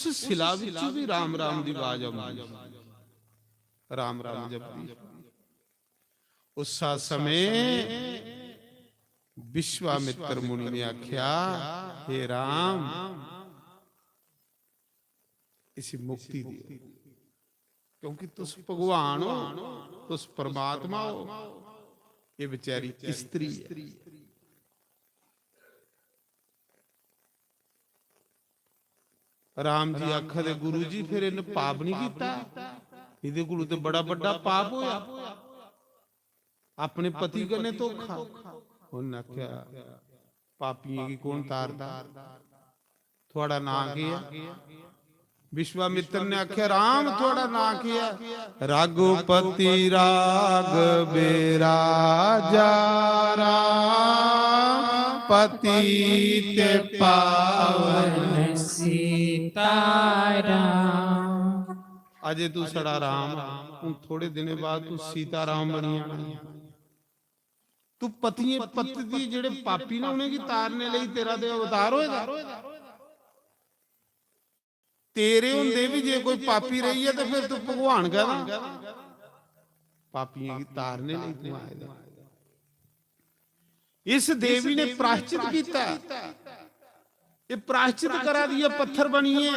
उस शिला विच भी राम राम दी आवाज आउंदी। राम राम जपदी। उस समय विश्वामित्र मुनि ने आख्या, हे राम, इसी मुक्ति दियो, क्योंकि तुस भगवान हो, तुस परमात्मा हो, ये बेचारी स्त्री है। राम जी आखा दे, गुरु जी, फिर इन्न पाप नहीं कीता? इदे कोल ते बड़ा बड़ा पाप होया, अपने पति कन्नै धोखा। उन्नै आख्या, पापियें गी कौन तारदा? थुआड़ा नां केह् ऐ? विश्वामित्र ने आख्या, राम, थुआड़ा नां केह् ऐ? रघुपति राघवे राजा राम, पतित पावन सीताराम। अजे तू साढ़ा राम, हूं थोड़े दिनें बाद तू सीताराम बनी जाना। तू पतियें पति दी, जेड़े पापी ने, उनेंगी तारने लेई तेरा ते अवतार होए दा। तेरे होंदे भी जे कोई पापी रही है, तो फिर तू भगवान कहदा? पापियें गी तारने लेई तू आए दा। इस देवी ने प्राश्चित किया। ये प्रायश्चित करा दी है, पत्थर बनिए,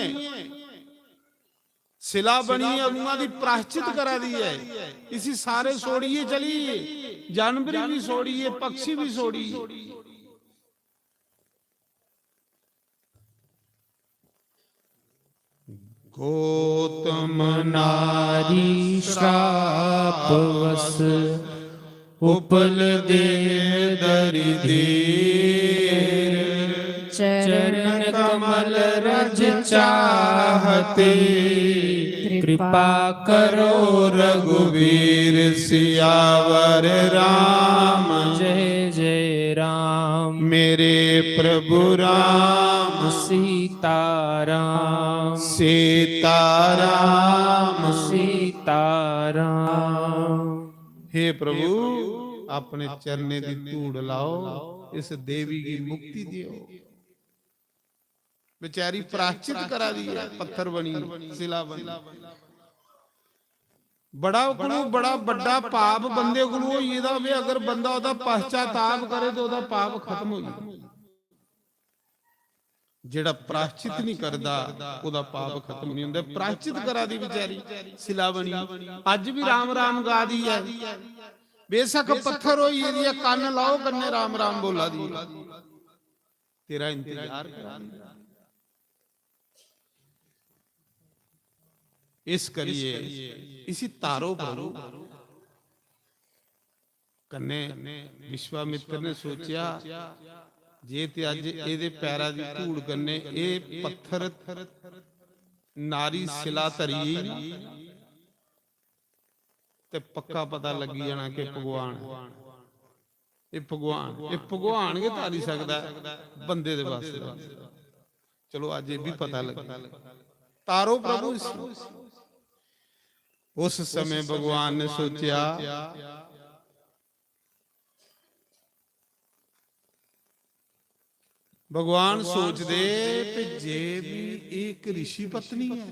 शिला बनिए, उन्होंने दी प्रायश्चित करा दी है। इसी सारे छोड़िए चलिए, जानवर भी छोड़िए, पक्षी भी छोड़िए। गोतम नारी श्रापवश उपल देह दरिदेर। चरण कमल रज चाहते कृपा करो रघुवीर। सियावर राम जय जय राम। मेरे प्रभु राम सीताराम। सीताराम सीताराम। हे प्रभु, अपने चरणे दी धूड़ लाओ, इस देवी की मुक्ति दियो। बेचारी प्रायश्चित करा दी है, पत्थर बनी, शिला बनी। बड़ा कोलों बड़ा बड्डा पाप बंदे कोलों होई गेदा होवे, अगर बंदा ओदा पश्चाताप करे ते ओदा पाप खत्म होई जाए। जेड़ा प्रायश्चित नहीं करदा, ओदा पाप खत्म नहीं हुंदा। प्रायश्चित करा दी बेचारी, शिला बनी, अज भी राम राम गा दी है। बेशक पत्थर होई गेदी है, कन्न लाओ कन्ने राम राम बोला दी है। तेरा इंतजार करा दी है। इस करिए इसी तारो प्रभु। कन्ने विश्वामित्र ने सोचया, जे ते अज एदे पैरा दी धूड़ कन्ने ए पत्थर नारी शिला धरी ते पक्का पता लगी जाना कि भगवान, ए भगवान, ए भगवान गै धारी सकदा है, बंदे दे बस दा। चलो, अज ए भी पता लग, तारो प्रभु इसी। उस समय भगवान ने सोचा, भगवान सोचदे कि जे भी एक ऋषि पत्नी है,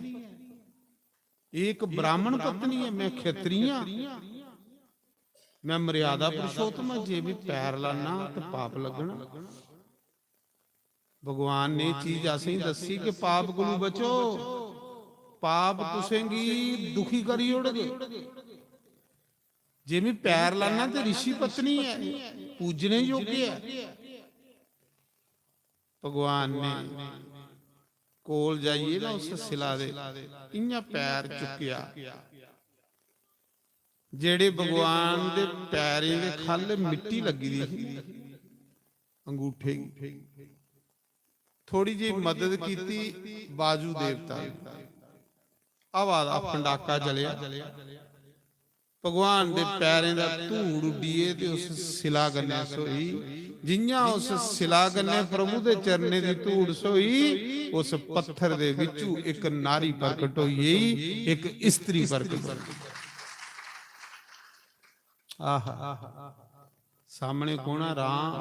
एक ब्राह्मण पत्नी है, मैं क्षत्रिय हां, मैं मर्यादा पुरुषोत्तम हां, जे भी पैर लाना ते पाप लगना। भगवान ने एह् चीज असेंगी दस्सी कि पाप कोलू बचो, पाप तुसेंगी दुखी करी ओड़गे। जे में पैर लाना ते ऋषि पत्नी ऐ, पूजने योग्य ऐ। भगवान ने कोल जाइयै ना उस शिला दे इ'यां पैर चुक्केआ, जेह्ड़े भगवान दे पैरें दे ख'ल्ल मिट्टी लग्गी दी ही, अंगूठे गी। थोड़ी जेही मदद कीती बाजू देवता ने। हवा दा फंडाका चलेआ, भगवान दे पैरें दा धूड़ उड्डियै ते उस शिला कन्नै सोई। जि'यां उस शिला कन्नै प्रभु दे चरणें दी धूड़ सोई, उस पत्थर दे बिच्चू इक नारी प्रकट होई गेई, इक स्त्री प्रकट होई। आहा, सामने कौन ऐ? राम।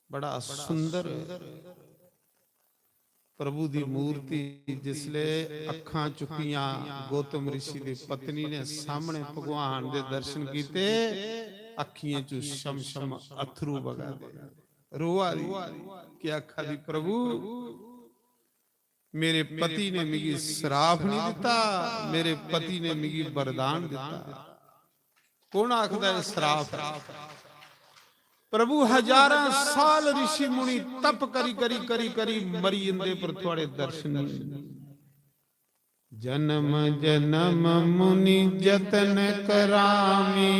बड़ा सुंदर प्रभु दी मूर्ति। जिसले अखां चुकियां गौतम ऋषि दी पत्नी ने, सामने भगवान दे दर्शन कीते, अखियें चों शम शम अथरू बगा दे, रोआ दी। क्या आखा दी? प्रभु, मेरे पति ने मिगी श्राप नहीं दिता, मेरे पति ने मिगी वरदान दिता। कौन आखदा है श्राप है? प्रभु, हजारां साल ऋषि मुनि तप करी करी करी करी मरी जंदे, पर थुआड़े दर्शन नहीं। जन्म जन्म मुनि जतन करामी,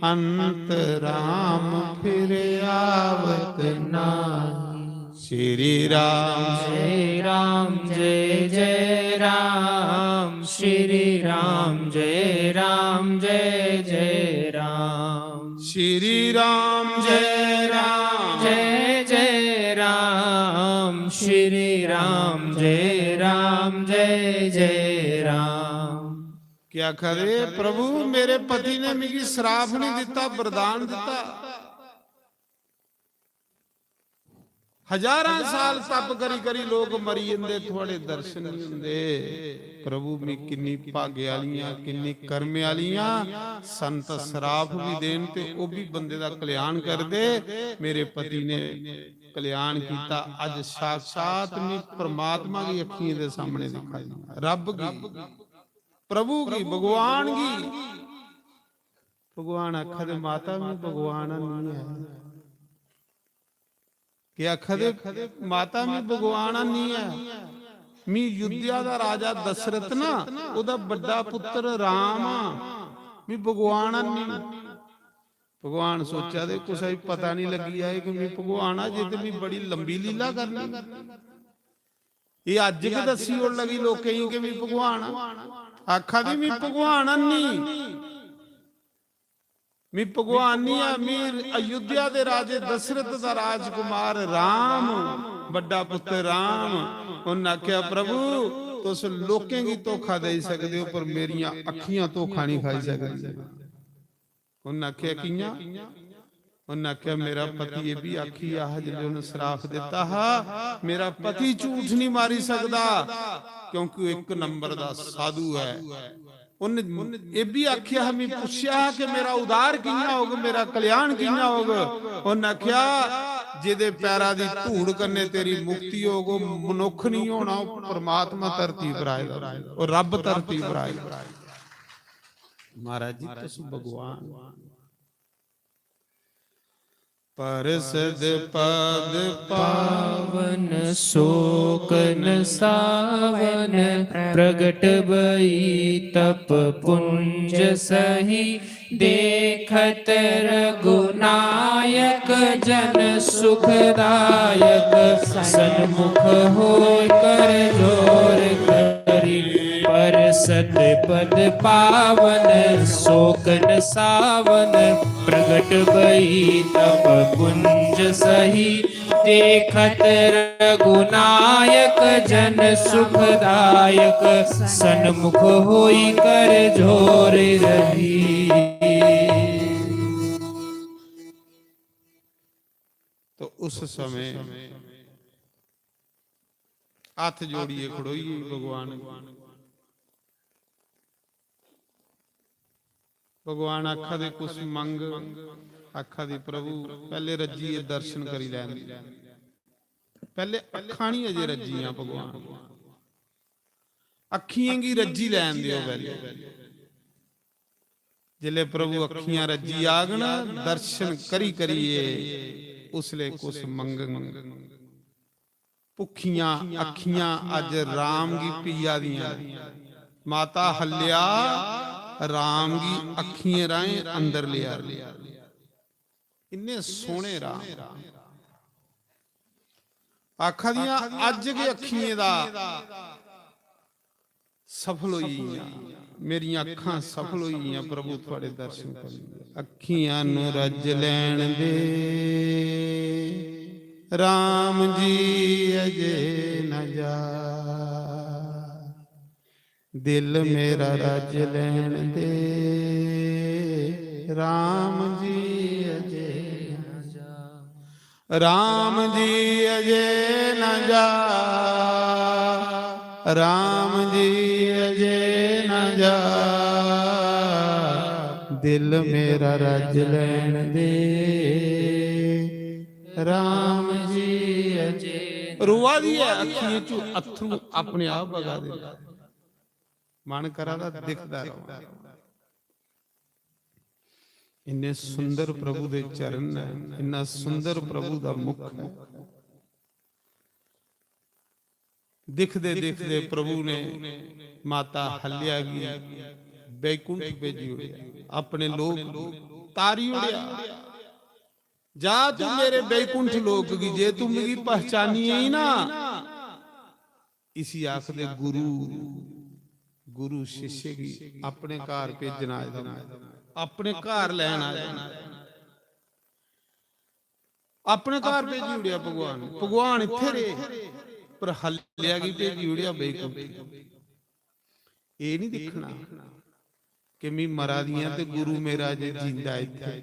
अंत राम फिर आवत नाही। श्री राम जय राम जय जय राम, श्री राम जय राम जय जय राम। श्री राम जय राम जय जय राम, श्री राम जय राम जय जय राम। क्या करे प्रभु, मेरे पति ने मिगी श्राप नहीं दिता, वरदान दिता। हजारां साल तप करी करी लोक मरी जंदे, थुआड़े दर्शन नहीं हुंदे। प्रभु, मी किन्नी भाग्य आलियां, किन्नी कर्म आलियां। संत सराप भी देन ते ओह भी बंदे दा कल्याण करदे। मेरे पति ने कल्याण कीता। अज साक्षात मी परमात्मा गी अखियें दे सामने दिक्खा दी, रब गी, प्रभु गी, भगवान गी। भगवान आखा दे, "माता, मी भगवान नहीं है।" के आखा दे, "माता, मी भगवान नहीं है, मी युद्धिया दा राजा दशरथ ना, ओहदा बड्डा पुत्र राम आ, मी भगवान नहीं।" भगवान सोचा दे, "कुसै गी पता नहीं लग्गी जाए कि मी भगवान आ, जे ते मी बड़ी लंबी लीला करनी।" एह अज्ज गै दस्सी ओड़ लगी लोकें गी कि मी भगवान आ। आखा दी, "मी भगवान नहीं, मी भगवान नहीं आ, मी अयोध्या दे राजे दशरथ दा राजकुमार राम, बड्डा पुत्र राम।" उन्हें आख्या, "प्रभु, तुस लोकें गी धोखा देई सकदे हो, पर मेरियां अखियां धोखा नहीं खाई सकदियां।" उन्हें आख्या, "कियां?" उन्हें आख्या, "मेरा पति ये भी आखी आह, जिसलै उन्हें श्राप दिता हा, मेरा पति झूठ नहीं मारी सकदा, क्योंकि ओह इक नंबर दा साधु है।" उन्हें ये भी आख्या हा, मैं पुछया हा कि मेरा उद्धार कियां होग, मेरा कल्याण कियां होग। उन्हें आख्या, "जेदे पैरा दी धूड़ कन्ने तेरी मुक्ति होग, ओह मनुख नहीं होना, ओह परमात्मा धरती पर आए दा, ओह रब धरती पर आए दा।" महाराज जी, तुस भगवान। परसद पद पावन सोक नसावन, प्रगट भई तप पुंज सही। देखत रघुनायक जन सुखदायक, सन्मुख होय कर जोर करी। परसद पद पावन सोक नसावन, प्रगट भई तप पुंज सही। देखत रघुनायक जन सुखदायक, सन्मुख होई कर जोर रही। तो उस समय हाथ जोड़िए खड़ोई भगवान। भगवान आखा दे, "कुछ मंग।" आखा दे, "प्रभु, पहले रज्जिए दर्शन करी लैन दे।" पहले अक्खां नहीं अजे रज्जियां भगवान, अक्खियें गी रज्जी लैन दियो पहले। जिसले प्रभु अक्खियां रज्जी आग ना, दर्शन करी करिए, उसले कुछ मंगन। भुखियां अक्खियां अज राम गी पिया दियां। माता हल्या राम गी अक्खियें राहें अंदर लिया। इन्ने सोहने राम। आखा दियां, "अज गै अक्खियें दा सफल होई गेइयां, मेरियां अक्खां सफल होई गेइयां प्रभु थुआड़े दर्शन करियै।" अक्खियां नु रज लैन दे, राम जी अजे न जा। दिल मेरा रज लैन दे, राम जी अजे न जा। राम जी अजे न जा, राम जी अजे न जा। दिल मेरा रज लैन दे, राम जी अजे न जा। रोआ दी है, अक्खियें चों अत्थरू अपने आप बगा दे। मन करा दा दिखदा रवां। इन्ने सुंदर प्रभु दे चरण न, इन्ना सुंदर प्रभु दा मुख है। दिखदे दिखदे प्रभु ने माता हल्या गी बैकुंठ भेजी ओड़ेआ, अपने लोक तारी ओड़ेआ। "जा तू मेरे बैकुंठ लोक गी, जे तू मिगी पहचानी आई ना।" इसी आखदे गुरु। गुरु शिष्य गी अपने घर भेजना आए दा होंदा, अपने घर लैन आए दा होंदा। अपने घर भेजी ओड़ेआ भगवान। भगवान इत्थे रेह्, पर हल्या गी भेजी ओड़ेआ बैकुंठ। एह् नहीं दिक्खना कि मी मरा दियां ते गुरु मेरा जे जींदा इत्थे,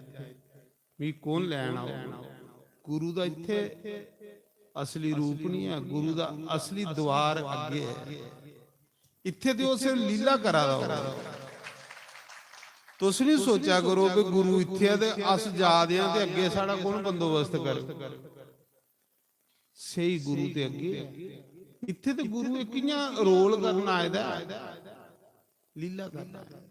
मी कौन लैन आओ? गुरु दा इत्थे असली रूप नहीं है, गुरु दा असली द्वार अग्गे है। इत्थे ते ओह् सिर्फ लीला करा दा होग। तुस नहीं सोचा करो कि गुरु इत्थे है ते अस जा दे आं ते अग्गे साढ़ा कौन बंदोबस्त करे? स्हेई गुरु ते अग्गे है। इत्थे ते गुरु इक इ'यां रोल करन आए दा ऐ, लीला करन आए दा ऐ।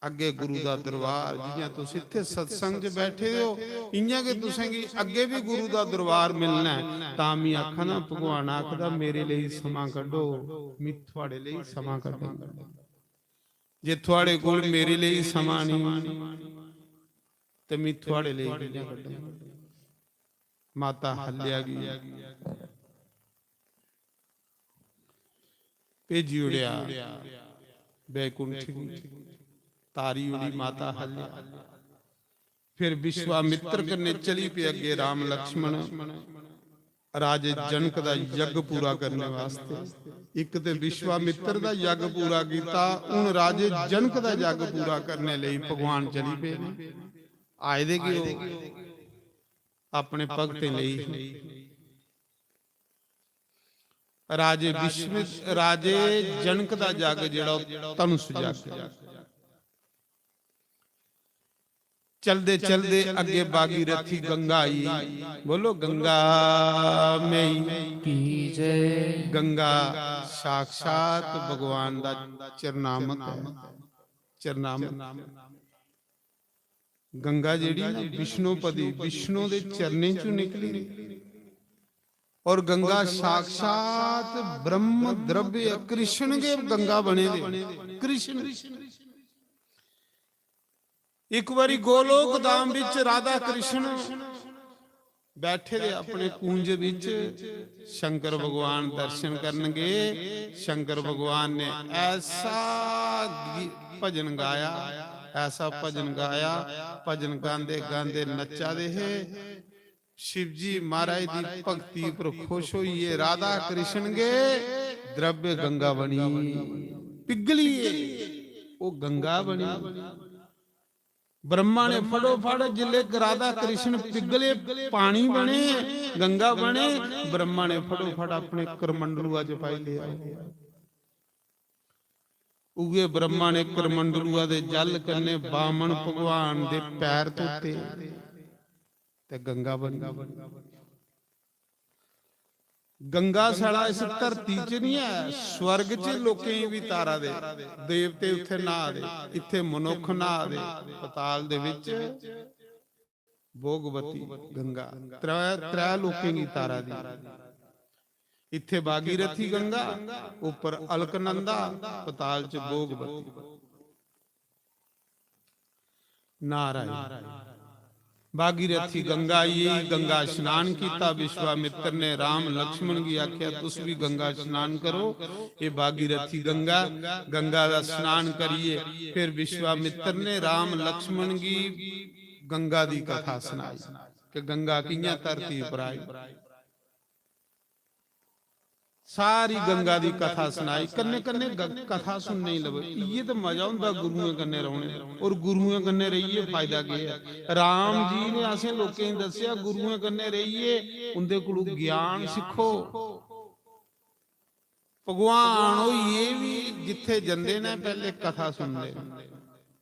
अग्गे गुरु दा दरबार, जि'यां तुस इत्थे सत्संग च बैठे दे हो, इ'यां गै तुसें गी अग्गे भी गुरु दा दरबार मिलना ऐ। तां में आखां ना, भगवान आखदा, "मेरे लेई समां कड्ढो, में थुआड़े लेई समां कड्ढां।" जे थुआड़े कोल मेरे लेई समां नेईं, ते में थुआड़े लेई कि'यां कड्ढां? माता हल्या गी भेजी ओड़ेआ बैकुंठ गी, तारी ओड़ी माता हल्या। फिर विश्वामित्र कन्नै चली पे अग्गे राम लक्ष्मण, राजे जनक दा यज्ञ पूरा करने वास्ते। इक ते विश्वामित्र दा यज्ञ पूरा कीता, हुन राजे जनक दा यज्ञ पूरा करने लेई भगवान चली पे ने। आए दे गै ओह् अपने भक्तें लेई। राजे विश्व, राजे जनक दा जग जेड़ा धनुष जग। चलदे चलदे अग्गे भागीरथी गंगा आई। बोलो गंगा मई की जय। गंगा साक्षात भगवान दा चरणामत है। चरणामत। गंगा जेड़ी ना विष्णुपदी, विष्णु दे चरणें चों निकली। और गंगा साक्षात ब्रह्म द्रव्य कृष्ण गै गंगा बने दे। कृष्ण। एक बारी गोलोक धाम विच राधा कृष्ण बैठे दे अपने कुंज विच शंकर भगवान दर्शन करनगे। शंकर भगवान ने ऐसा गी-, भजन गाया, ऐसा भजन गाया, भजन गांदे गांदे नच्चा दे हे। शिव जी महाराज दी भक्ति पर खुश होइए राधा कृष्ण गै द्रव्य गंगा बनी, पिघली, ओह् गंगा बनी। ब्रह्मा ने फटोफट जिसले राधा कृष्ण पिघले, पानी बने, गंगा बने, ब्रह्मा ने फटोफट अपने करमंडलुआ च पाई लिया। उगे ब्रह्मा ने करमंडलुआ दे जल कन्ने बामन भगवान दे पैर धोते ते गंगा बनी। गंगा साढ़ा इस धरती च नहीं है, स्वर्ग च लोकें गी भी तारा दे, देवते उत्थे नहा दे, इत्थे मनुख नहा दे, पताल दे विच भोगवती गंगा, त्रै, त्रै लोकें गी तारा दी। इत्थे भागीरथी गंगा, उप्पर अलकनंदा, पताल च भोगवती। नारायण। भागीरथी गंगा आई, गंगा स्नान कीता। विश्वामित्र ने राम लक्ष्मण गी आख्या, "तुस भी गंगा स्नान करो।" ये भागीरथी गंगा, गंगा दा स्नान करिए फिर विश्वामित्र ने राम लक्ष्मण गी गंगा दी कथा सुनाई कि गंगा कि'यां धरती पर आई। सारी गंगा दी कथा सुनाई, कन्ने कन्ने ग-, कथा सुनने गी लभे। इ'यै ते मजा होंदा गुरुएं कन्ने रौहने दा। और गुरुएं कन्ने रेहियै फायदा केह् ऐ? राम जी ने असें लोकें गी दस्सेआ, गुरुएं कन्ने रेहियै उंदे कोलू ज्ञान सिक्खो। भगवान होइयै भी जित्थे जंदे ने, पैहले कथा सुनदे ने।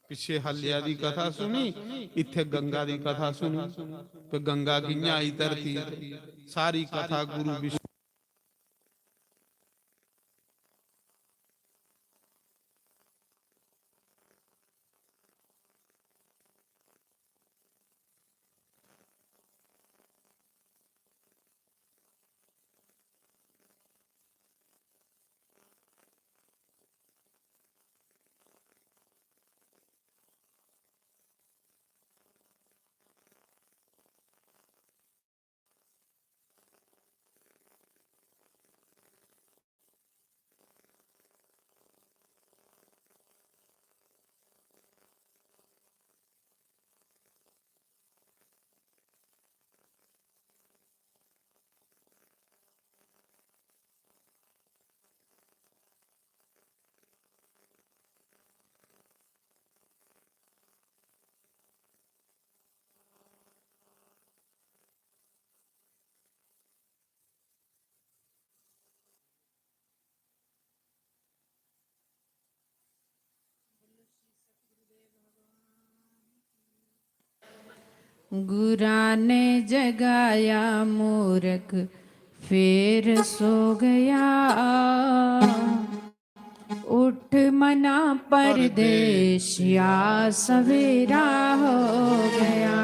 पिच्छे हल्या दी कथा सुनी, इत्थे गंगा दी कथा सुनी, ते गंगा कि'यां आई धरती ते। सारी कथा गुरु विष्णु गुरा ने जगाया मूरख, फिर सो गया। उठ मना परदेसिया, सवेरा हो गया।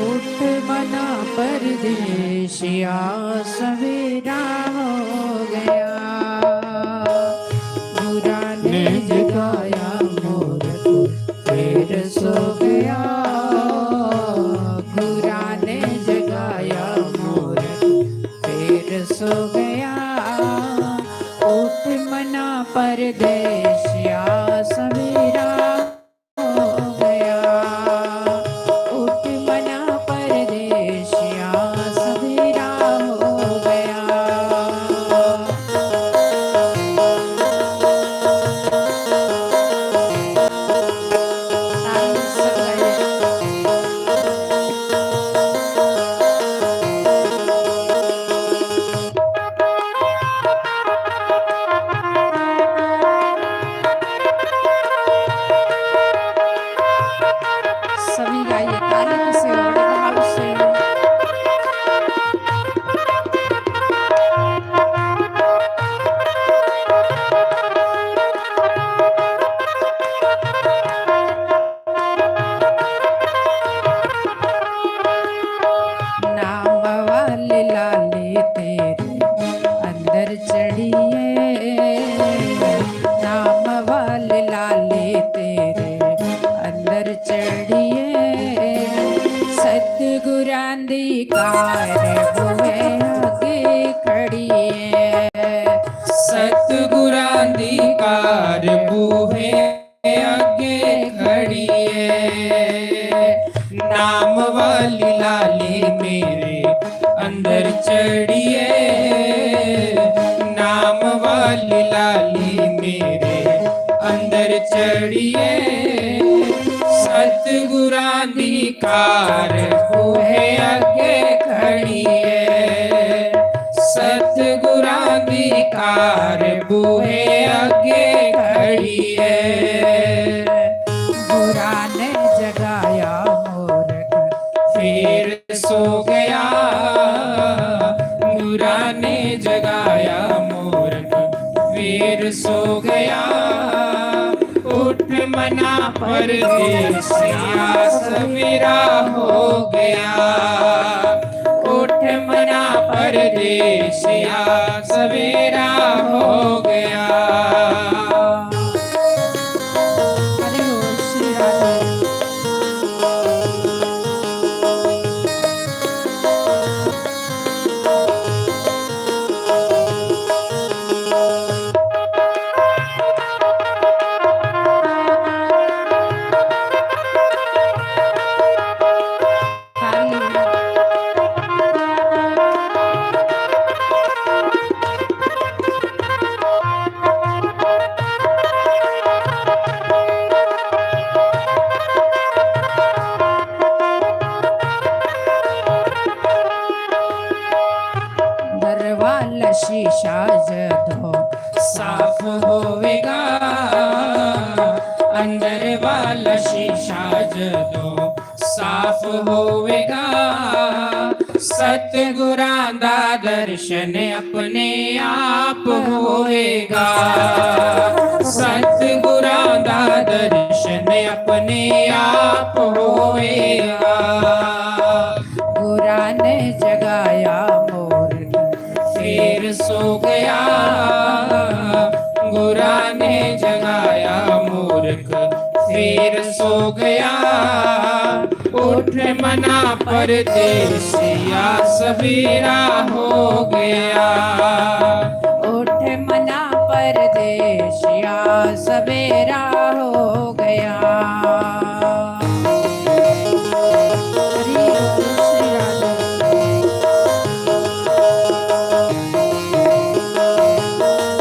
उठ मना परदेसिया, सवेरा हो गया। गुरा ने जगाया मूरख, फिर सो गया। गुरा ने जगाया मूरख, फिर सो गया। उठ मना परदेसिया, सवेरा हो गया। उठ मना परदेसिया, सवेरा हो गया। सभी गाइए, ताली से और भाव से। नाम वाली लाली तेरे अंदर चढ़िए, नाम वाली लाली तेरे अंदर चढ़िए। सतगुरां दी कार बूहे अगे खड़ी है। सतगुरां दी कार बूहे अगे खड़ी है। नाम वाली लाली मेरे अंदर चढ़िए, नाम वाली लाली मेरे अंदर चढ़िए। सतगुरां दी कार बूहे अगे खड़ी है। सतगुरां दी कार बूहे अगे खड़ी है। गुरा ने जगाया मूरख, फिर सो गया। गुरा ने जगाया मूरख, फिर सो गया। उठ मना परदेसिया, सवेरा हो गया। उठ मना परदेसिया, सवेरा हो गया। हरि बोल श्री राधे। दरवाला शीशा जदों साफ होवेगा, अंदर वाला शीशा जदों साफ होवेगा। सतगुरां दा दर्शन अपने आप होवेगा। सतगुरां दा दर्शन अपने आप होवेगा। गुरा ने जगाया मूरख, फिर सो गया। गुरा ने जगाया मूरख, फिर सो गया। उठ मना परदेसिया, सवेरा हो गया। उठ मना परदेसिया, सवेरा हो गया। हरि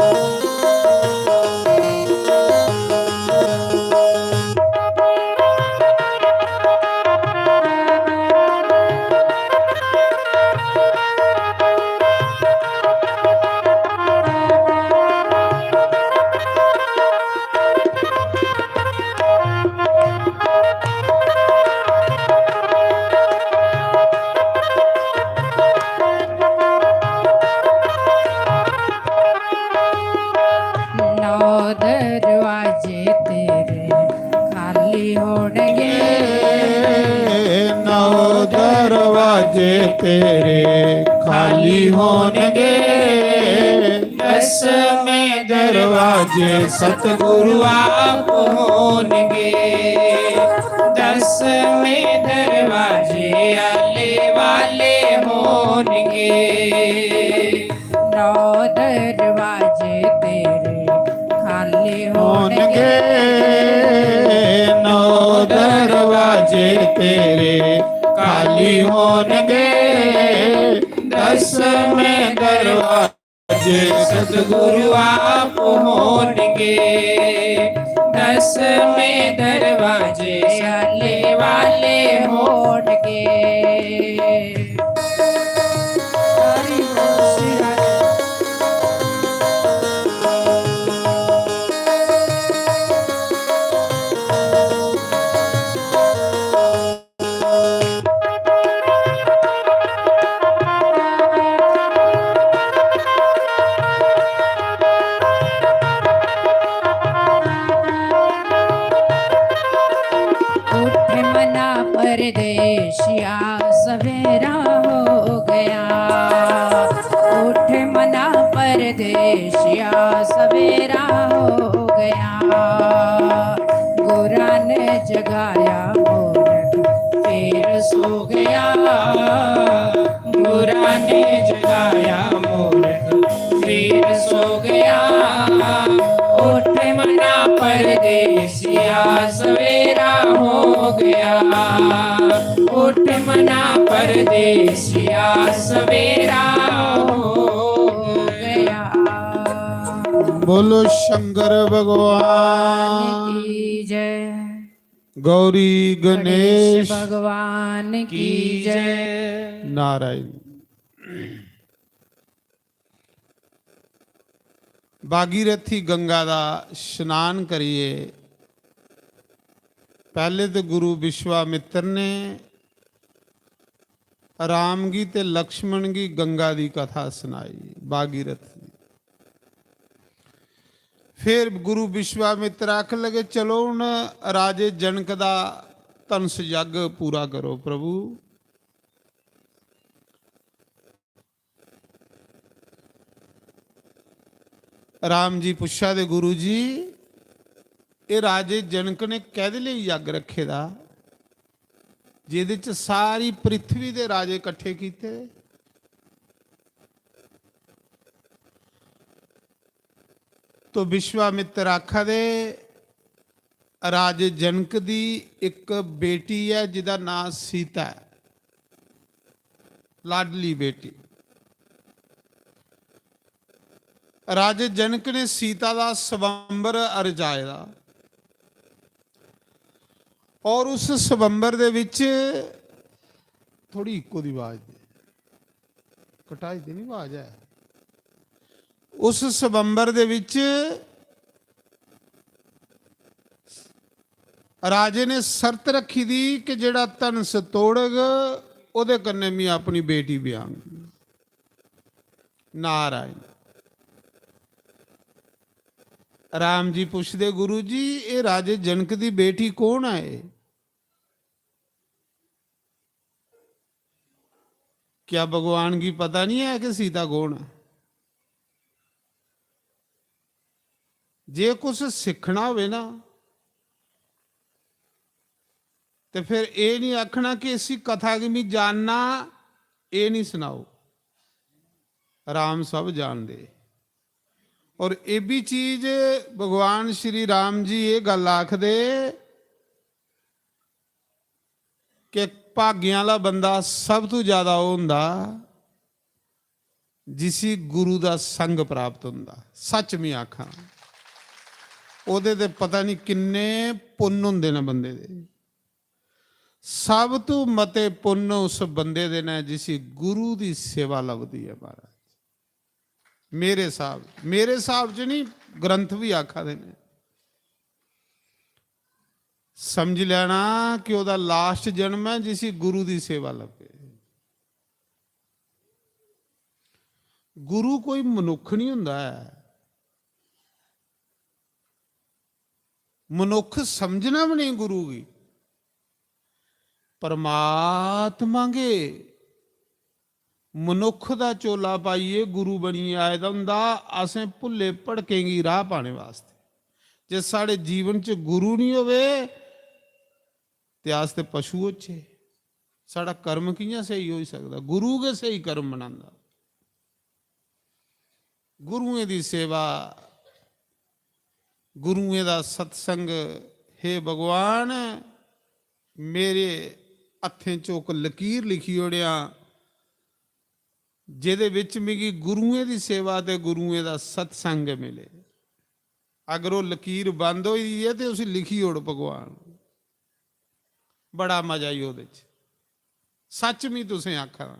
बोल श्री राधे। दरवाजे तेरे खाली होणगे, दसवें दरवाजे सतगुरु आप होणगे, दसवें दरवाजे आले वाले होणगे। नौ दरवाजे तेरे खाली होणगे, होणगे, नौ दरवाजे तेरे खाली होणगे, दसवें दरवाजे सतगुरु आप होणगे, दसवें दरवाजे आले वाले होणगे। उठ मना परदेसिया, सवेरा हो गया। उठ मना परदेसिया, सवेरा हो गया। गुरां ने जगाया मोर, फिर सो गया। गुरां ने जगाया मोर, फिर सो गया। उठ मना परदेसिया, सवेरा हो गया। उठ मना परदेसिया, सवेरा हो गया। बोलो शंकर भगवान की जय। गौरी गणेश गणेश भगवान की जय। नारायण। भागीरथी गंगा दा स्नान करियै पैह्ले ते गुरु विश्वामित्र ने राम गी ते लक्ष्मण गी गंगा दी कथा सनाई, भागीरथ दी। फिर गुरु विश्वामित्र आखन लगे, "चलो, हून राजे जनक दा धनस यज्ञ पूरा करो प्रभु।" राम जी पुच्छा दे, "गुरु जी, एह् राजे जनक ने कैह्दे लेई यज्ञ रक्खे दा, जेह्दे च सारी पृथ्वी दे राजे कट्ठे कीते?" तो विश्वामित्र आखा दे, राजे जनक दी इक बेटी ऐ जिदा नां सीता ऐ, लाडली बेटी। राजे जनक ने सीता दा स्वयंवर रचाए दा, और उस स्वयंवर दे विच, थोड़ी इक्को दी आवाज दे, कटाई दी नहीं आवाज ऐ। उस स्वयंवर दे विच राजे ने शर्त रखी दी कि जेड़ा धनस तोड़ग, ओदे कन्ने मैं अपनी बेटी ब्याहंग। नारायण। राम जी पुछदे, "गुरु जी, एह् राजे जनक दी बेटी कौन ऐ?" क्या भगवान गी पता नहीं है कि सीता कौन है? जे कुछ सिक्खना होवे ना, ते फिर एह् नहीं आखना कि इसी कथा गी मैं जानना, एह् नहीं सनाओ। राम सब जानदे। और एह् बी चीज भगवान श्री राम जी एह् गल्ल आखदे कि भागें आह्ला बंदा सब तू ज्यादा ओह् होंदा जिसी गुरु दा संग प्राप्त होंदा। सच में आखां, ओह्दे ते पता नहीं किन्ने पुन्न होंदे न बंदे दे। सब तू मते पुन्न उस बंदे दे न जिसी गुरु दी सेवा लभदी ऐ महाराज। मेरे स्हाब, मेरे स्हाब च नहीं, ग्रंथ भी आखा दे ने। समझ लैना कि ओह्दा लास्ट जन्म ऐ जिसी गुरु दी सेवा लब्भे। गुरु कोई मनुक्ख नहीं होंदा ऐ, मनुक्ख समझना भी नहीं गुरु गी। परमात्मा गै मनुक्ख दा झोला पाइयै गुरु बनियै आए दा होंदा। असें भुल्ले भड़कें गी राह पाने वास्तै, जे साढ़े जीवन च गुरु निं होवे ते अस ते पशु होचै। साढ़ा कर्म कि'यां स्हेई होई सकदा? गुरु गै स्हेई कर्म बनांदा। गुरुएं दी सेवा, गुरुएं दा सत्संग। हे भगवान, मेरे हत्थें च इक लकीर लिखी ओड़ेआ, जेह्दे बिच मिगी गुरुएं दी सेवा ते गुरुएं दा सत्संग मिले। अगर ओह् लकीर बंद होई दी ऐ ते उसी लिखी ओड़ भगवान। बड़ा मजा आई ओह्दे च, सच में तुसें आखा दा।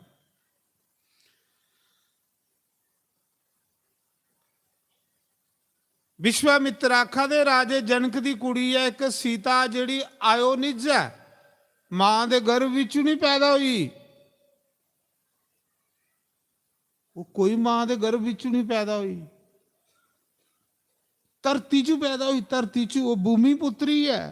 विश्वामित्र आखा दे, राजे जनक दी कुड़ी ऐ इक सीता, जेह्ड़ी अयोनिज ऐ, मां दे गर्भ बिच्चू निं पैदा होई। ओह् कोई मां दे गर्भ बिच्चू निं पैदा होई, धरती चू पैदा होई, धरती चू। ओह् भूमि पुत्री ऐ।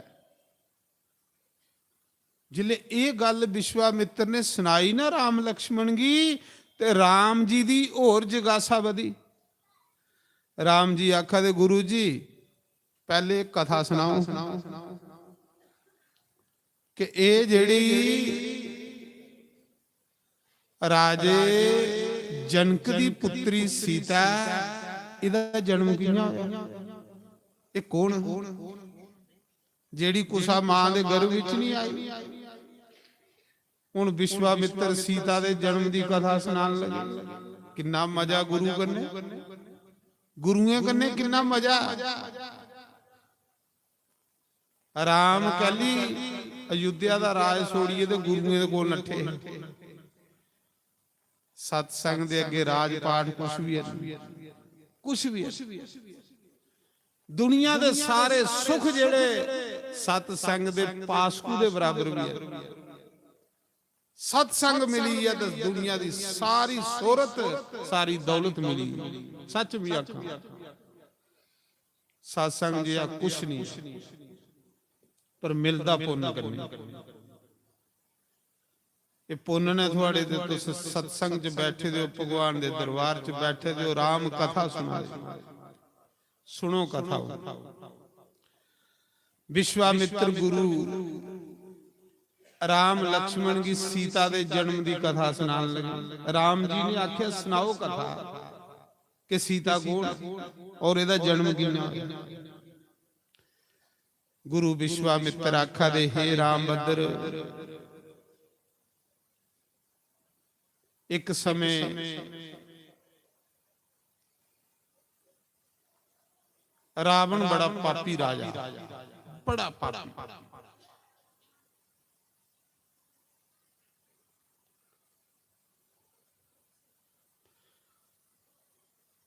जिसलै एह् गल्ल विश्वामित्र ने सनाई ना राम लक्ष्मण गी, ते राम जी दी होर जगासा बधी। राम जी आखा दे, गुरु जी, पैह्ले कथा सनाओ कि एह् जेह्ड़ी राजे जनक दी पुत्री सीता ऐ, एह्दा जन्म कि'यां होआ? एह् कौन, जेह्ड़ी कुसा मां दे गर्भ बिच निं आई? हुन विश्वामित्र सीता दे जन्म दी कथा सनान लगे। किन्ना मजा गुरु कन्नै, गुरुएं कन्नै किन्ना मजा। राम कैली अयोध्या दा राज छोड़ियै ते गुरुएं दे कोल नट्ठे। सत्संग दे अग्गे राजपाठ कुछ भी है नहीं, कुछ भी है नहीं। दुनिया दे सारे सुख जेह्ड़े सत्संग दे पासकू दे बराबर भी है। सत्संग मिली ऐ ते दुनिया दी सारी शोहरत, सारी दौलत मिली। सच भी आखां, सत्संग जेहा कुछ नहीं, पर मिलदा पुन्न कन्नै। एह् पुन्न ने थुआड़े ते तुस सत्संग च बैठे दे हो, भगवान दे दरबार च बैठे दे हो, राम कथा सुना दे। सुनो कथा। विश्वामित्र गुरु राम लक्ष्मण गी सीता दे जन्म दी कथा सुनान लगे। राम जी ने आख्या, "सुनाओ कथा कि सीता कौन और एदा जन्म कि'यां होया?" गुरु विश्वामित्र आखा दे, "हे रामभद्र, एक समय रावण बड़ा पापी राजा, बड़ा पापी।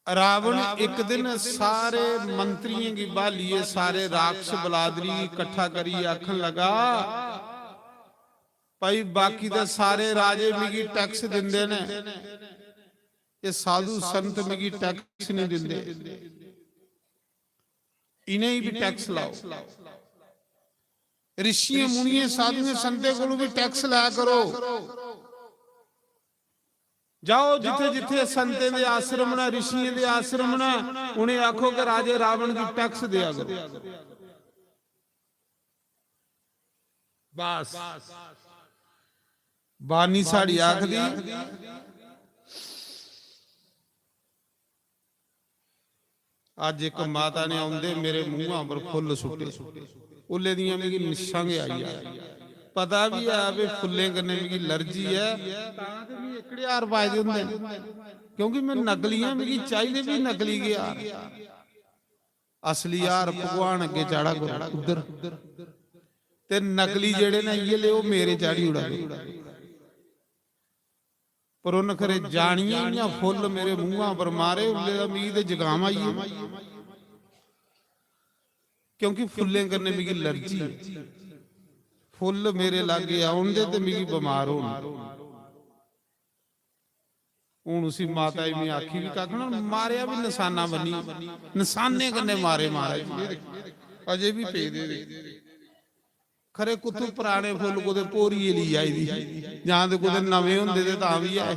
रावण एक दिन सारे मंत्रियें गी ब्हालियै, सारे राक्षस बलादरी गी कट्ठा करियै आखन लगा, भाई, बाकी ते सारे राजे मिगी टैक्स दिंदे ने, एह् साधु संत मिगी टैक्स नहीं दिंदे, इ'नेंगी भी टैक्स लाओ। ऋषियें मुनियें साधुएं संतें कोलों भी टैक्स लाया करो। जाओ, जिथे जिथे संतें दे आश्रम न, ऋषियें दे आश्रम न, उ'नें आखो कि राजे रावण गी टैक्स देआ करो।" बस, बानी साढ़ी आखदी, अज्ज इक माता ने औंदे मेरे मुंहा पर फुल्ल सुट्टे, उल्ले दियां मिगी निशां गै आई आ। पता बी ऐ भी फुल्लें कन्नै मिगी एलर्जी ऐ, तां ते मी एह्कड़े हार पाए दे होंदे न, क्योंकि में नकली आं, मिगी चाहिदे बी नकली गै हार। असली हार भगवान अग्गें चाढ़ा करो उद्धर, ते नकली जेह्ड़े न इ'यै ले, ओह् मेरे चाढ़ी ओड़ा करो। पर उन्न खरे जानियै इ'यां फुल्ल मेरे मुंहा पर मारे, उल्ले दा मिगी ते जकाम आई गेआ, क्योंकि फुल्लें कन्नै मिगी एलर्जी ऐ। फुल्ल मेरे लागै औन दे ते मिगी बमार होन। हून उसी माता गी में आखी बी कक्ख ना, मारेआ बी नसाना बनी, नसाने कन्नै मारे महाराज जी, एह् दिक्खो, अजें बी पेदे दे। खरे कुत्थों पराने फुल्ल कुतै भोरियै लेई आई दी ही, जां ते कुतै नमें होंदे ते तां बी ऐ।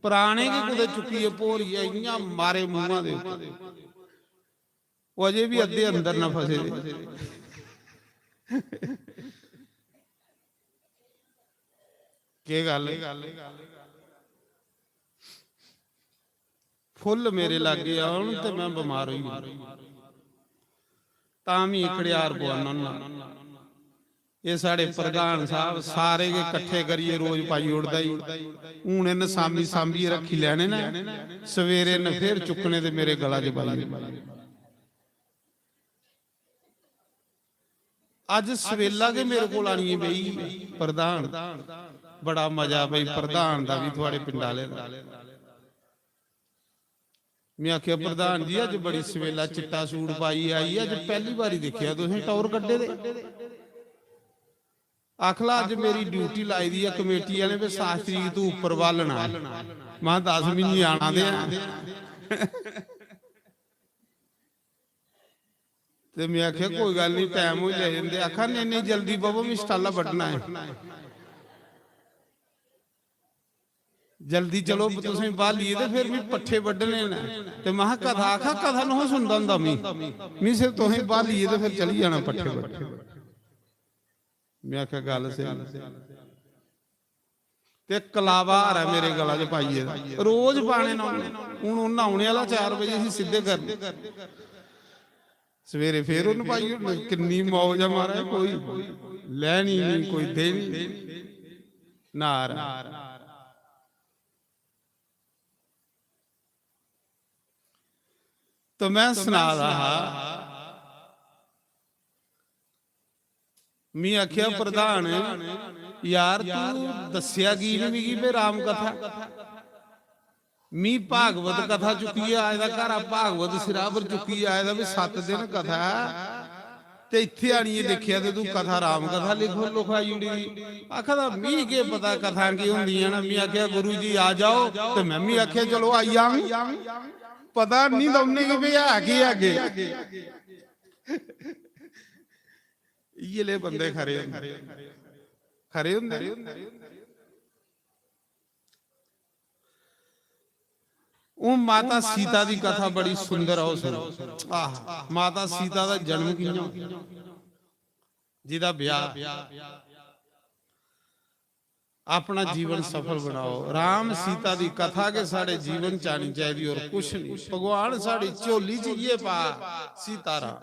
पराने गै कुतै चुक्कियै भोरियै इ'यां मारे मूंहा दे उप्पर। ओह् अजें बी अद्धे अंदर न फसे दे। केह् गल्ल? फुल्ल मेरे लाग्गे औन ते मैं बमार होई जां। तां बी खड़ियार पौना होन्ना। एह् साढ़े प्रधान साहब सारे गै कट्ठे करियै रोज पाई ओड़दा ई। हून इन्न सांभी सांभियै रक्खी लैने न, सवेरे न फिर चुक्कने ते मेरे गला च पाई ओड़ने। अज्ज सवेला गै मेरे कोल आनियै बेही प्रधान, बड़ा मजा भाई प्रधान दा बी, थुआड़े पिंड आह्ले दा। में आखेआ, "प्रधान जी, अज्ज बड़ी सवेला चिट्टा सूट पाइयै आई, अज्ज पैह्ली बारी दिक्खेआ तुसें टौर कड्ढे दे।" आखला, "अज्ज मेरी ड्यूटी लाई दी ऐ कमेटी आह्लें, भी सात तरीक तू उप्पर बालना ऐ।" महां, "दस म्हीने आना ते ऐ।" ते में आखेआ, "कोई गल्ल निं, टैम होई जाए जंदे।" आखा, "नेईं, नेईं, जल्दी बवो, में स्टाला बड्ढना ऐ।" जल्दी चलो, तुसें ब्हालियै ते फिर मी पट्ठे बड्ढने न। ते महां, "कथा आखा, कथा नहो सुनदा होंदा मी। मी सिर्फ तुसें ब्हालियै ते फिर चली जाना पट्ठे बड्ढ।" में आखेआ, "गल्ल स्हेई।" ते कलावा हार ऐ मेरे गला च पाइयै दा, रोज पाने न उन्नै। हून उन्नै औने आह्ला चार बजे, इसी सिद्धे करने। सवेरे फिर उन्न पाई ओड़ने। किन्नी मौज ऐ महाराज, कोई लैनी निं, कोई देनी निं। नार ऐ। तो में सना दा हा, मी आखेआ, "प्रधान, यार, तू दस्सेआ की निं मिगी भई राम कथा?" मी भागवत कथा चुक्कियै आए दा, घरा भागवत सिरा पर चुक्कियै आए दा, भी सत्त दिन कथा ऐ, ते इत्थै आनियै दिक्खेआ ते तू कथा, राम कथा लिखो, लखोई ओड़ी दी। आखा दा, "मी केह् पता कथा केह् होंदियां न?" मी आखेआ, "गुरु जी, आ जाओ," ते में मी आखेआ, "चलो, आई जाङ।" पता निं दौनें गी भी है केह् अग्गें। इ'यै ले बंदे खरे होंदे, खरे होंदे। हून माता सीता दी कथा बड़ी सुंदर ऐ, ओह् सुनो। आह, माता सीता दा जन्म कि'यां होआ? जेह्दा ब्याह, अपना जीवन सफल बनाओ। राम सीता दी कथा गै साढ़े जीवन च आनी चाहिदी, और कुछ नहीं। भगवान साढ़ी झोली च इ'यै पा, सीता राम।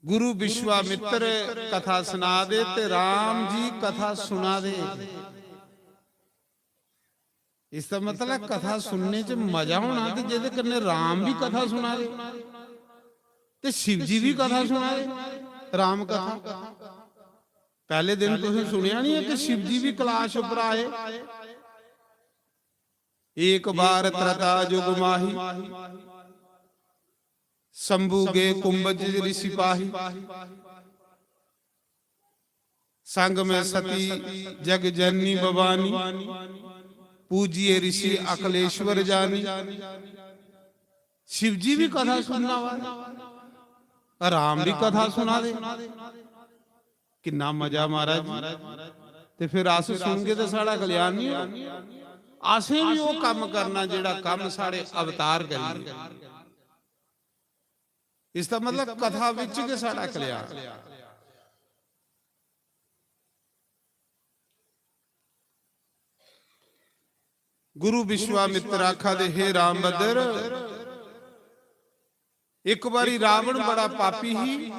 गुरु विश्वामित्र कथा सना दे ते राम जी कथा सुना दे। इसदा मतलब कथा सुनने च मजा होना, ते जेह्दे कन्नै राम भी कथा सुना दे ते शिव जी भी कथा सुना दे, राम कथा। पैह्ले दिन तुसें सुनेआ निं ऐ कि शिव जी भी कलाश उप्पर आए? एक बार त्रेता जुग माही, शंभु गे कुंभज ऋषि पाही। संग में सती जग जननी भवानी, पूजिए ऋषि अखिलेश्वर जानी। शिव जी भी कथा सुनना वाले, राम भी कथा सुना दे। किन्ना मजा महाराज जी। ते फिर अस सुनगे ते साढ़ा कल्याण नहीं हो। असें भी वो कम्म करना जेह्ड़ा कम्म साढ़े अवतार करिए। इसदा मतलब कथा विच गै साढ़ा कल्याण। गुरु विश्वामित्र आखा दे, "हे रामभद्र, एक बारी रावण बड़ा पापी ही,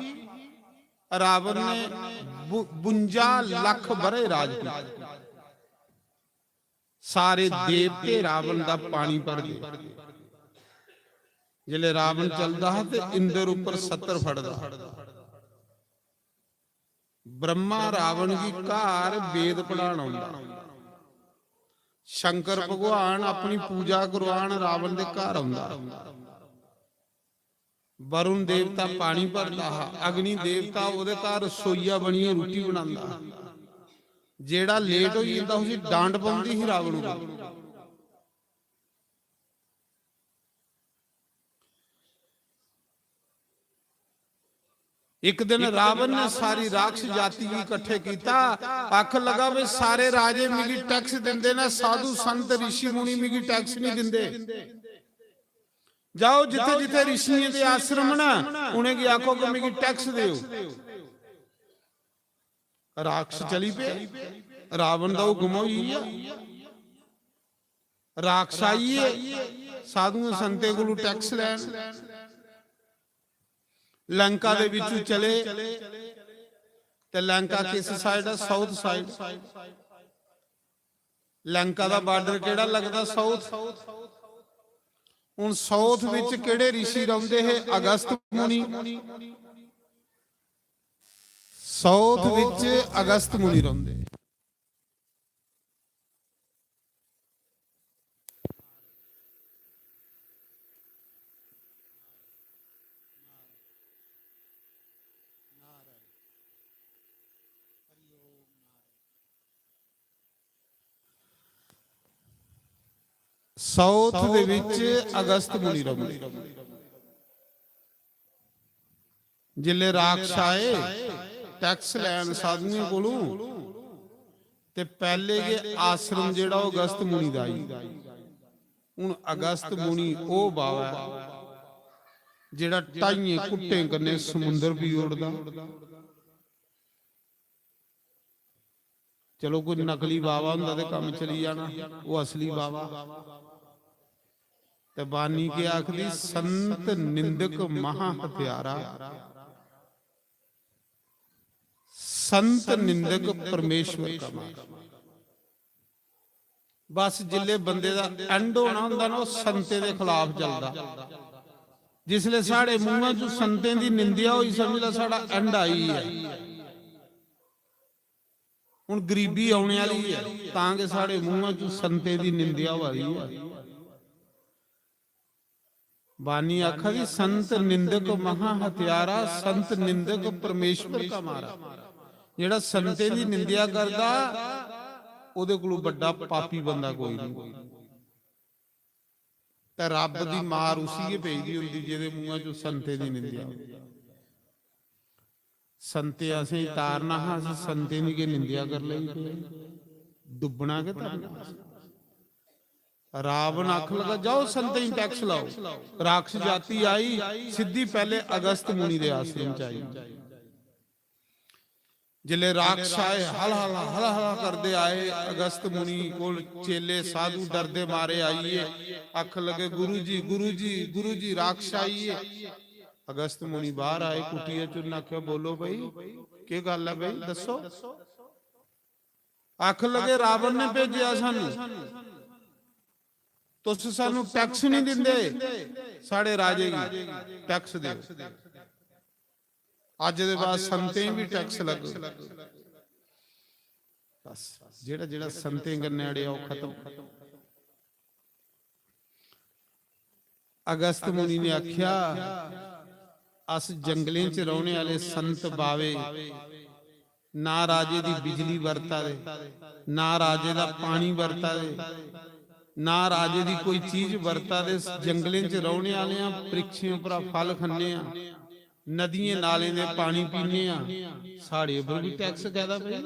रावण ने बु-, बुंजा लख बरे राज कीते। सारे देवते रावण दा पानी भरदे। जिसले रावण चलदा हा ते इंद्र उप्पर सत्तर फड़दा हा। ब्रह्मा रावण गी घर वेद पढ़ान औंदा। शंकर भगवान अपनी पूजा करवान रावण दे घर औंदा। वरुण देवता पानी भरदा हा, अग्नि देवता ओह्दे घर रसोईया बनियै रुट्टी बनांदा हा। जेह्ड़ा लेट होई जंदा, उसी डांट पौंदी ही रावण उप्पर। इक दिन रावण ने सारी राक्षस जाति गी इकट्ठे कीता, आखन लगा, "वे सारे राजे मिगी टैक्स दिंदे न, साधु संत ऋषि मुनि मिगी टैक्स नहीं दिंदे। जाओ, जिथे जिथे ऋषियें दे आश्रम न, उनेंगी आखो कि मिगी टैक्स देओ।" राक्षस चली पे, रावण दा हुक्म होई गेआ। राक्षस आई गे, साधुएं संतें कोलू टैक्स लैन। लंका दे बिचू चले, ते लंका किस साइड है? South side. लंका दा बॉर्डर केड़ा लगदा? साउथ। हुन साउथ विच केड़े ऋषि रौंदे हे? अगस्त मुनि। साउथ विच अगस्त मुनि रौंदे। साउथ दे विच अगस्त मुनि रौंदे। जिसले राक्षस आए टैक्स लैन साधुएं कोलू, ते पैहले गै आश्रम जेड़ा ओह अगस्त मुनि दा ही। हुन अगस्त मुनि ओह बावा ऐ जेड़ा ढाइयें घुट्टें कन्नै समुंदर पी ओड़दा। चलो, कोई नकली बावा होंदा ते कम्म चली जाना, ओह असली बावा। ते बानी के आखदी, "संत निंदक महा हत्यारा, संत निंदक परमेश्वर का मारा।" बस जिसले बंदे दा एंड होना होंदा ना, ओह संतें दे खिलाफ चलदा। जिसले साढ़े मुंहां चों संतें दी निंदेआ होई, समझ लै साढ़ा एंड आई है। हुन गरीबी औने आह्ली ऐ, तां गै साढ़े मुंहां चों संतें दी निंदेआ होआ दी ऐ। बानी आखा दी, "संत निंदक महा हत्यारा, संत निंदक परमेश्वर का मारा।" जेड़ा संतें दी निंदेआ करदा, ओहदे कोलू बड्डा पापी बंदा कोई नहीं। ते रब दी मार उसी गै पेई दी होंदी जेदे मुंहां चों संतें दी निंदेआ होंदी। संतें असें तारना हा, अस संतें दी गै निंदेआ कर लेई पे। डुब्बना गै तरना असें। रावण आखन लगा, "जाओ, संतें गी टैक्स लाओ।" राक्षस जाति आई, सिद्धी पैहले अगस्त मुनि दे आश्रम च आई। जिसले राक्षस आए, हल हल हल हल करदे आए, अगस्त मुनि कोल चेले साधु डरदे मारे आइए, आखन लगे, "गुरु जी, गुरु जी, गुरु जी, राक्षस आइए।" अगस्त मुनि बाहर आए कुटिया च, उन्हें आख्या, "बोलो भाई, के गल है भाई, दसो।" आखन लगे, "रावण ने भेजेआ सानू, तुस सानू टैक्स नहीं दिंदे, साढ़े राजे गी टैक्स दे।" अज्ज दे बाद संतें गी भी टैक्स लग। बस, जेड़ा जेड़ा संतें कन्नै अड़ेआ, ओह खत्म। अगस्त मुनि ने आख्या, "अस जंगलें च रौहने आह्ले संत बावे, ना राजे दी बिजली बरता दे, ना राजे दा पानी बरता दे, ना राजे दी कोई चीज बरता दे, जंगलें च रौहने आह्ले आं, वृक्षें उप्परा फल खन्ने आं, नदियें नालें दे पानी पीने आं, साढ़े उप्पर भी टैक्स कैदा पेई?"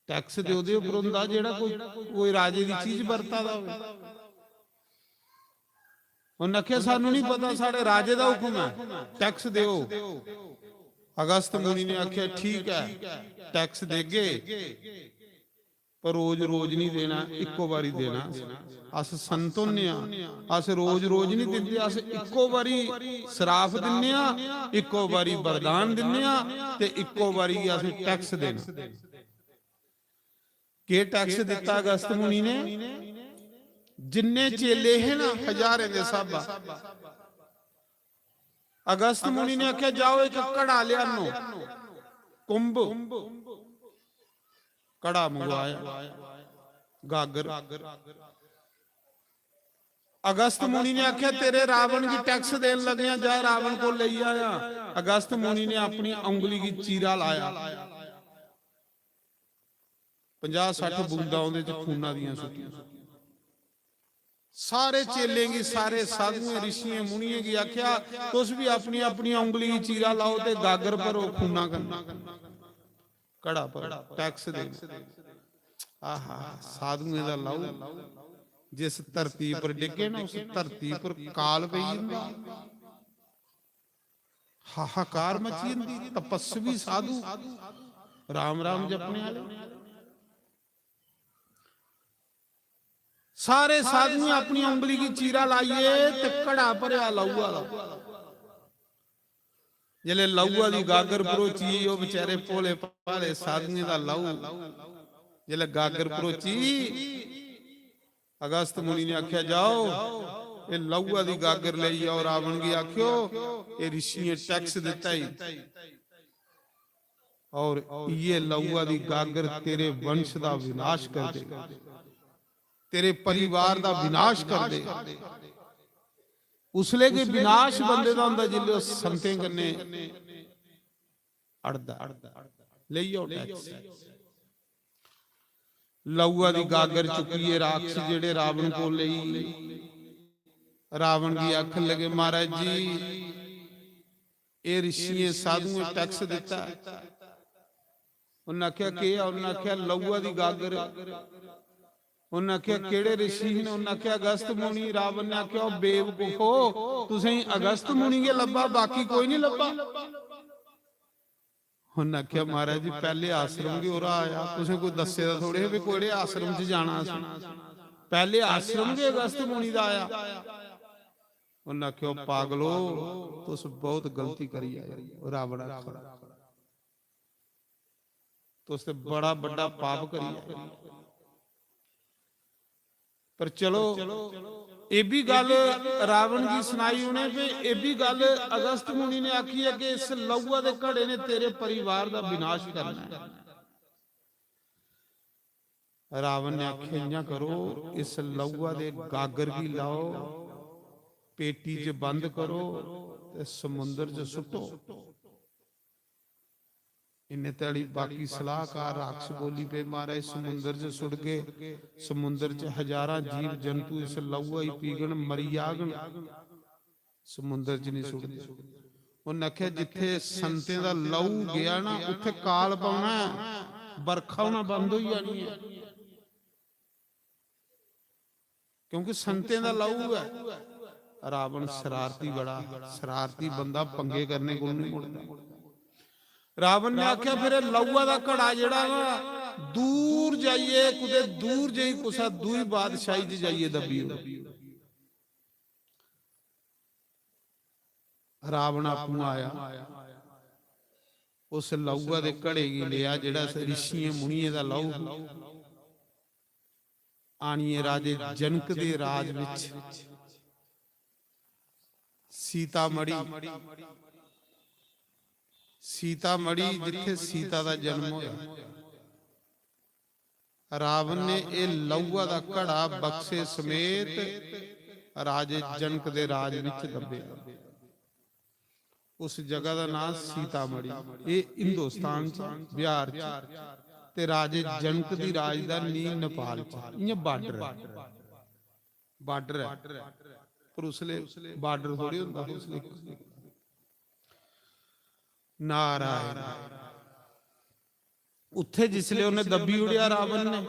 टैक्स ते ओहदे उप्पर होंदा जेड़ा कोई, कोई राजे दी चीज बरता दा होवे। उन्हें आखेआ, "सानू नहीं पता, साढ़े राजे दा हुक्म है, टैक्स देओ।" अगस्त मुनि ने आखेआ, "ठीक है, टैक्स देगे, पर रोज रोज नहीं देना, इक्को बारी देना। अस संत होन्ने आं, अस रोज रोज नहीं दिंदे, अस इक्को बारी सराफ दिन्ने आं, इक्को बारी वरदान दिन्ने आं, ते इक्को बारी अस टैक्स देना।" केह् टैक्स दित्ता अगस्त मुनि ने? जिन्ने चेले हे ना, हजारें दे स्हाबा, अगस्त मुनि ने आखेआ, "जाओ, इक घड़ा लेआनो, कुंभ।" घड़ा मंगवाया, गागर। अगस्त मुनि ने आखेआ, "तेरे रावण गी टैक्स देन लगे आं, जा रावण को लेई आया।" अगस्त मुनि ने अपनी उंगली गी चीरा लाया, पंजाह सट्ठ बूंदां ओहदे च खूना दियां सुट्टियां। सारे चेलें गी, सारे साधुएं, ऋषियें, मुनियें गी आखेआ, "तुस बी अपनी अपनी उंगली गी चीरा लाओ ते गागर भरो खूना कन्नै, घड़ा भरो, टैक्स देना।" आहा, साधुएं दा लाऊ जिस धरती पर डिग्गे ना, उस धरती पर काल पेई जंदा। हाहाकार मची जंदी। तपस्वी साधु, राम राम जपने आह्ले, सारे साधुएं अपनी उंगली गी चीरा लाइयै ते घड़ा भरेआ लहूआ दा। जिसलै लहूआ दी गागर भरोची, ओह् बेचारे भोले भाले साधुएं दा लहू, जिसलै गागर भरोची, अगस्त मुनि ने आखेआ, "जाओ, एह् लहूआ दी गागर लेई आओ, रावण गी आखेओ, एह् ऋषियें टैक्स दित्ता ही, और इये लहूआ दी गागर तेरे वंश दा विनाश कर दे, तेरे परिवार दा विनाश कर दे।" उसले गै विनाश बंदे दा होंदा, जिसले ओह् संतें कन्नै अड़दा। लेई आओ टैक्स। लहूआ दी गागर चुक्कियै राक्षस जेह्ड़े रावण कोल लेई, रावण गी आखन लगे, "महाराज जी, एह् ऋषियें साधुएं टैक्स दित्ता।" उन्नै आखेआ, "केह् ऐ?" उन्नै आखेआ, "लहूआ दी गागर।" उन्नै आखेआ, "केह्ड़े ऋषि न?" उन्नै आखेआ, "अगस्त मुनि।" रावण ने आखेआ, "ओ बेवकूफो, तुसेंगी अगस्त मुनि गै लब्भा, बाकी कोई नहीं लब्भा?" उन्नै आखेआ, "महाराज जी, पैह्ले आश्रम गै ओह्दा आया, तुसें कोई दस्से दा थोड़े हे भी कोह्ड़े आश्रम च जाना असें। पैह्ले आश्रम गै अगस्त मुनि दा आया।" उन्नै आखेआ, "ओ पागलो, तुस बहुत गलती करी आए ओ।" रावण आखा दा, "तुस ते बड़ा बड्डा पाप करी आए।" पर चलो, एह् बी गल्ल रावण गी सनाई उ'नें, ते एह् बी गल्ल अगस्त मुनि ने आखी ऐ कि इस लहूआ दे घड़े ने तेरे परिवार दा विनाश करना ऐ। रावण ने आखेआ, "इ'यां करो, इस लहूआ दे गागर गी लाओ, पेटी च बंद करो ते समुंदर च सुट्टो।" इन्ने तैड़ी बाकी सलाहकार राक्षस बोली पे, "महाराज, समुंदर च सुट्टगे, समुंदर च हजारां जीव जंतु इस लहूआ गी पीगन, मरी जागन, समुंदर च नहीं सुट्टदे।" उन्नै आखेआ, "जित्थे संतें दा लहू गया ना, उत्थे काल पौना ऐ, बरखा होना बंद होई जानी है, क्योंकि संतें दा लहू है।" रावण शरारती बड़ा, शरारती बंदा पंगे करने कोल नहीं मुड़दा। रावण ने आखेआ, "फिर एह् लहूआ दा घड़ा जेह्ड़ा ना, दूर जाइयै, कुतै दूर जाई, कुसै दूई बादशाही च जाइयै दब्बी ओड़ो।" रावण आपूं आया, उस लहूआ दे घड़े गी लेआ, जेह्ड़ा ऋषियें मुनियें दा लहू हा। आनियै राजे जनक दे राज विच सीतामढ़ी, सीतामढ़ी जित्थे सीता दा जन्म होया, रावण ने एह् लहूआ दा घड़ा बक्से समेत राजे जनक दे राज विच दब्बेआ। उस जगह दा नां सीतामढ़ी। एह् हिंदुस्तान च, बिहार च, ते राजे जनक दी राजधानी नेपाल च। इ'यां बार्डर ऐ, बार्डर ऐ, पर उसले बार्डर थोड़े होंदा हा, उसले नारायण। उत्थे जिसले उन्हें दब्बी ओड़ेआ रावण ने,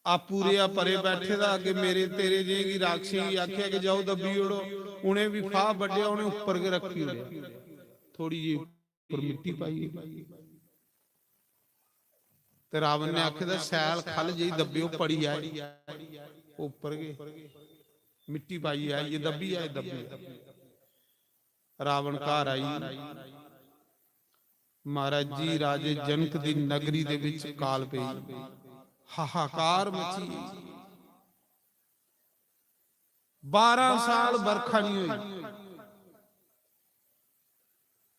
आपूं रेहा परे बैठे दा, अग्गे मेरे तेरे जेहे गी राक्षसें गी आखेआ कि जाओ दब्बी ओड़ो, उ'नें बी फाह् बड्डेआ, उ'नें उप्पर गै रक्खी ओड़ेआ, थोड़ी जेही उप्पर मिट्टी पाई ओड़ी। ते रावण ने आखे दा, "सैल खल जेही दब्बेओ, पड़ी जाए।" उप्पर गै मिट्टी पाइयै आइयै दब्बी आए, दब्बी आए। रावण घर आई, महाराज जी, राजे जनक दी नगरी दे विच काल पेई, हाहाकार मची गेई। बारां साल बरखा नहीं हुई,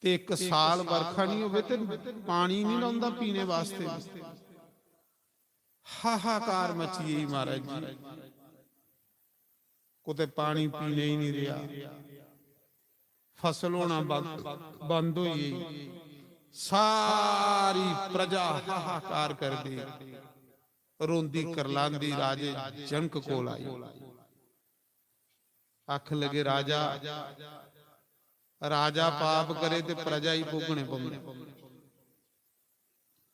ते एक साल बरखा नहीं होवे ते पानी नहीं रौंदा पीने वास्ते। हाहाकार मची गेई महाराज जी। कुतै पानी पीने ही नहीं रहा, फसल होना बंद, बंद होई गेई। सारी प्रजा हाहाकार कर गई। रोंदी करलांदी राजे जनक कोल आई। आखन लगे, "राजा, राजा पाप करे ते प्रजा ही भोगने पौंदे।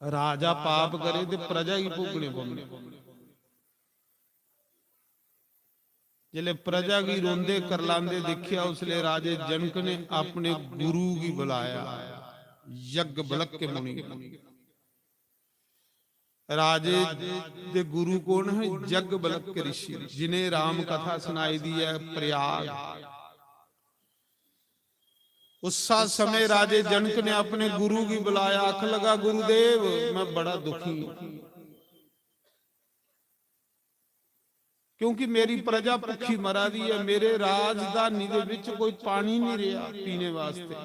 राजा पाप करे ते प्रजा ही भोगने पौंदे।" जिसलै प्रजा गी रोंदे करलांदे दिक्खेआ, उसलै राजे जनक ने अपने गुरु गी बुलाया, यज्ञवल्क्य मुनि गी। राजे दे गुरु कौन है? यज्ञवल्क्य ऋषि, जिन्हें राम कथा सुनाई दी है प्रयाग। उस समय राजे जनक ने अपने गुरु गी बुलाया, आखन लगा, "गुरुदेव, मैं बड़ा दुखी हूं, क्योंकि मेरी प्रजा भुखी मरा दी है, मेरे राजधानी दे विच कोई पानी नहीं रहा पीने वास्ते,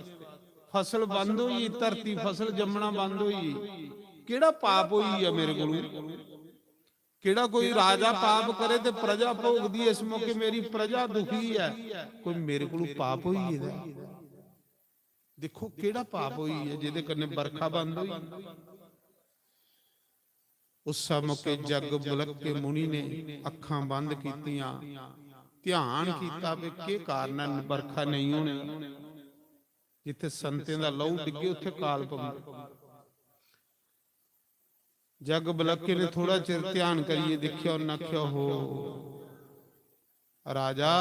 फसल बंद होई, धरती फसल जम्मना बंद होई, केड़ा पाप होई है मेरे कोलू? केड़ा कोई राजा पाप करे ते प्रजा भोगदी है, इस मौके मेरी प्रजा दुखी है, कोई मेरे कोलू पाप होई गेदा है? देखो केड़ा पाप होई है जेदे कन्ने बरखा बंद होई।" उस मौके यज्ञवल्क्य मुनि ने अखां बंद कीतियां, ध्यान कीता भी केह कारण है बरखा नहीं होने दा। जिथे संतें दा लहू डिग्गे, उत्थे काल पवे। यज्ञवल्क्य ने थोड़ा चिर ध्यान करिए दिखेआ, उन्हें आखेआ, "हो राजा,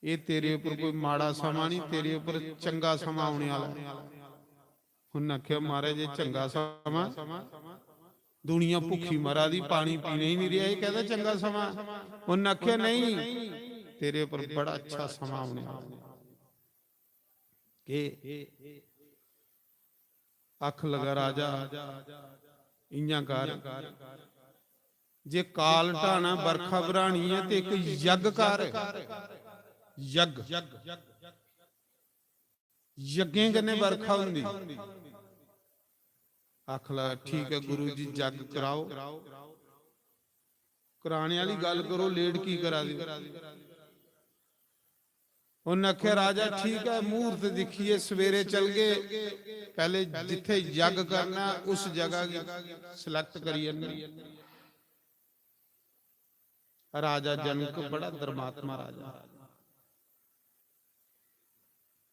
ये तेरे उपर कोई माड़ा समां नहीं, तेरे उपर चंगा समां आने वाला है।" उन्हें आखेआ, "महाराज, ये चंगा समां, दुनिया भुखी मरा दी, पानी पीने ही नहीं रहा, ये कहदा चंगा समां।" उन्हें आखेआ, "नहीं, तेरे उपर बड़ा अच्छा समां आने वाला है।" के आखन लगा, "राजा, इयां कर, जे काल ढाना, बरखा बरहानी है, ते इक यज्ञ कर, यज्ञ, यज्ञें कन्नै बरखा होंदी।" आखन लगा, "ठीक है गुरु जी, यज्ञ कराओ, कराने आह्ली गल्ल करो, लेट की करा दे ओ?" उन्नै आखेआ, "राजा, ठीक ऐ, मुहूर्त दिक्खियै सवेरे चलगे। पैह्ले जित्थै यज्ञ करना ऐ, उस जगह गी select करी आह्नने।" राजा जनक बड़ा धर्मात्मा राजा।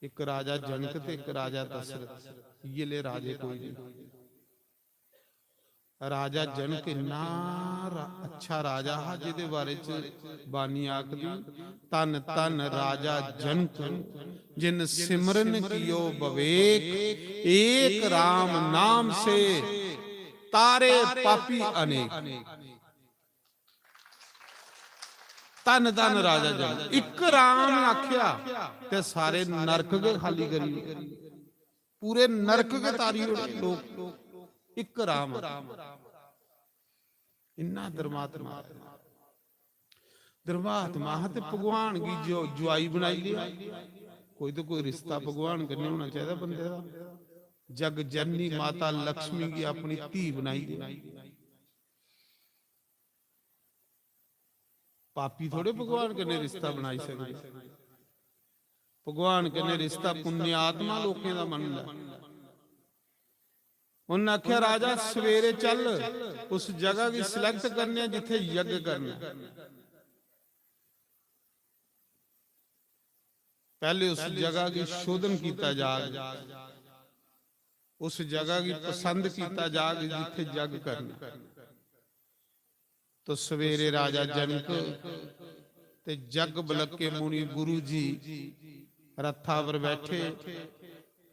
इक राजा जनक ते इक राजा दशरथ, इ'यै ले राजे कोई नहीं। राजा जनक इन्ना रा-, अच्छा राजा हा, जेह्दे बारे च बानी आखदी, "धन धन राजा जनक, जिन सिमरन कियो विवेक, एक राम नाम से तारे पापी अनेक।" धन धन राजा जनक, इक राम आखेआ ते सारे नरक गै खाली करी ओड़े। पूरे नरक गै तारी ओड़े लोक। इक राम, इन्ना धर्मात्मा। धर्मात्मा हा ते भगवान गी जो जुआई बनाई लेआ। कोई तो कोई रिश्ता भगवान कन्नै होना चाहिदा बंदे दा। जग जननी माता लक्ष्मी गी अपनी धी बनाई लेआ। पापी थोड़े भगवान कन्नै रिश्ता बनाई सकदे। भगवान कन्नै रिश्ता पुण्य आत्मा लोकें दा बनदा। उन्नै आखेआ, "राजा, सवेरे चल, उस जगह गी select करने आं जित्थै यज्ञ करना।" पैह्ले उस जगह गी शोधन कीता जाग, उस जगह गी पसंद कीता जाग जित्थै यज्ञ करना। तो सवेरे राजा जनक ते जग बलके मुनि गुरु जी रथा पर बैठे,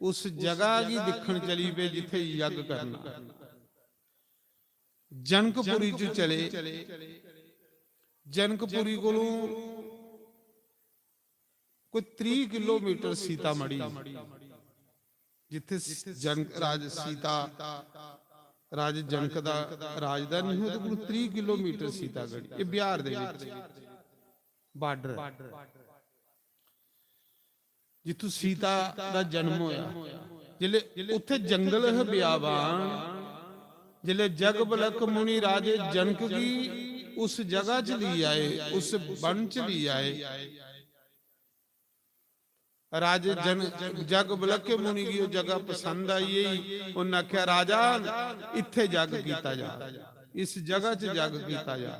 उस जगह गी दिक्खन चली पे जित्थै यज्ञ करना। जनकपुरी च चले। जनकपुरी कोलों कोई त्रीह किलोमीटर सीतामढ़ी, जित्थे जनक राज सीता, राज जनक दा राजधानी हो, तो कोई त्रीह किलोमीटर सीतागढ़, ये बिहार दे विच border है, जित्थों सीता दा जन्म होया। जिले उत्थे जंगल है, बियाबान, जिले जग बलक मुनि राजे जनक गी उस जगह च ली आए, उस वन च ली आए, राजे जन, जग बलके मुनि गी ओह् जगह पसंद आई गेई। उन्नै आखेआ, "राजा, इत्थै जग कीता जा, इस जगह च जग कीता जा।"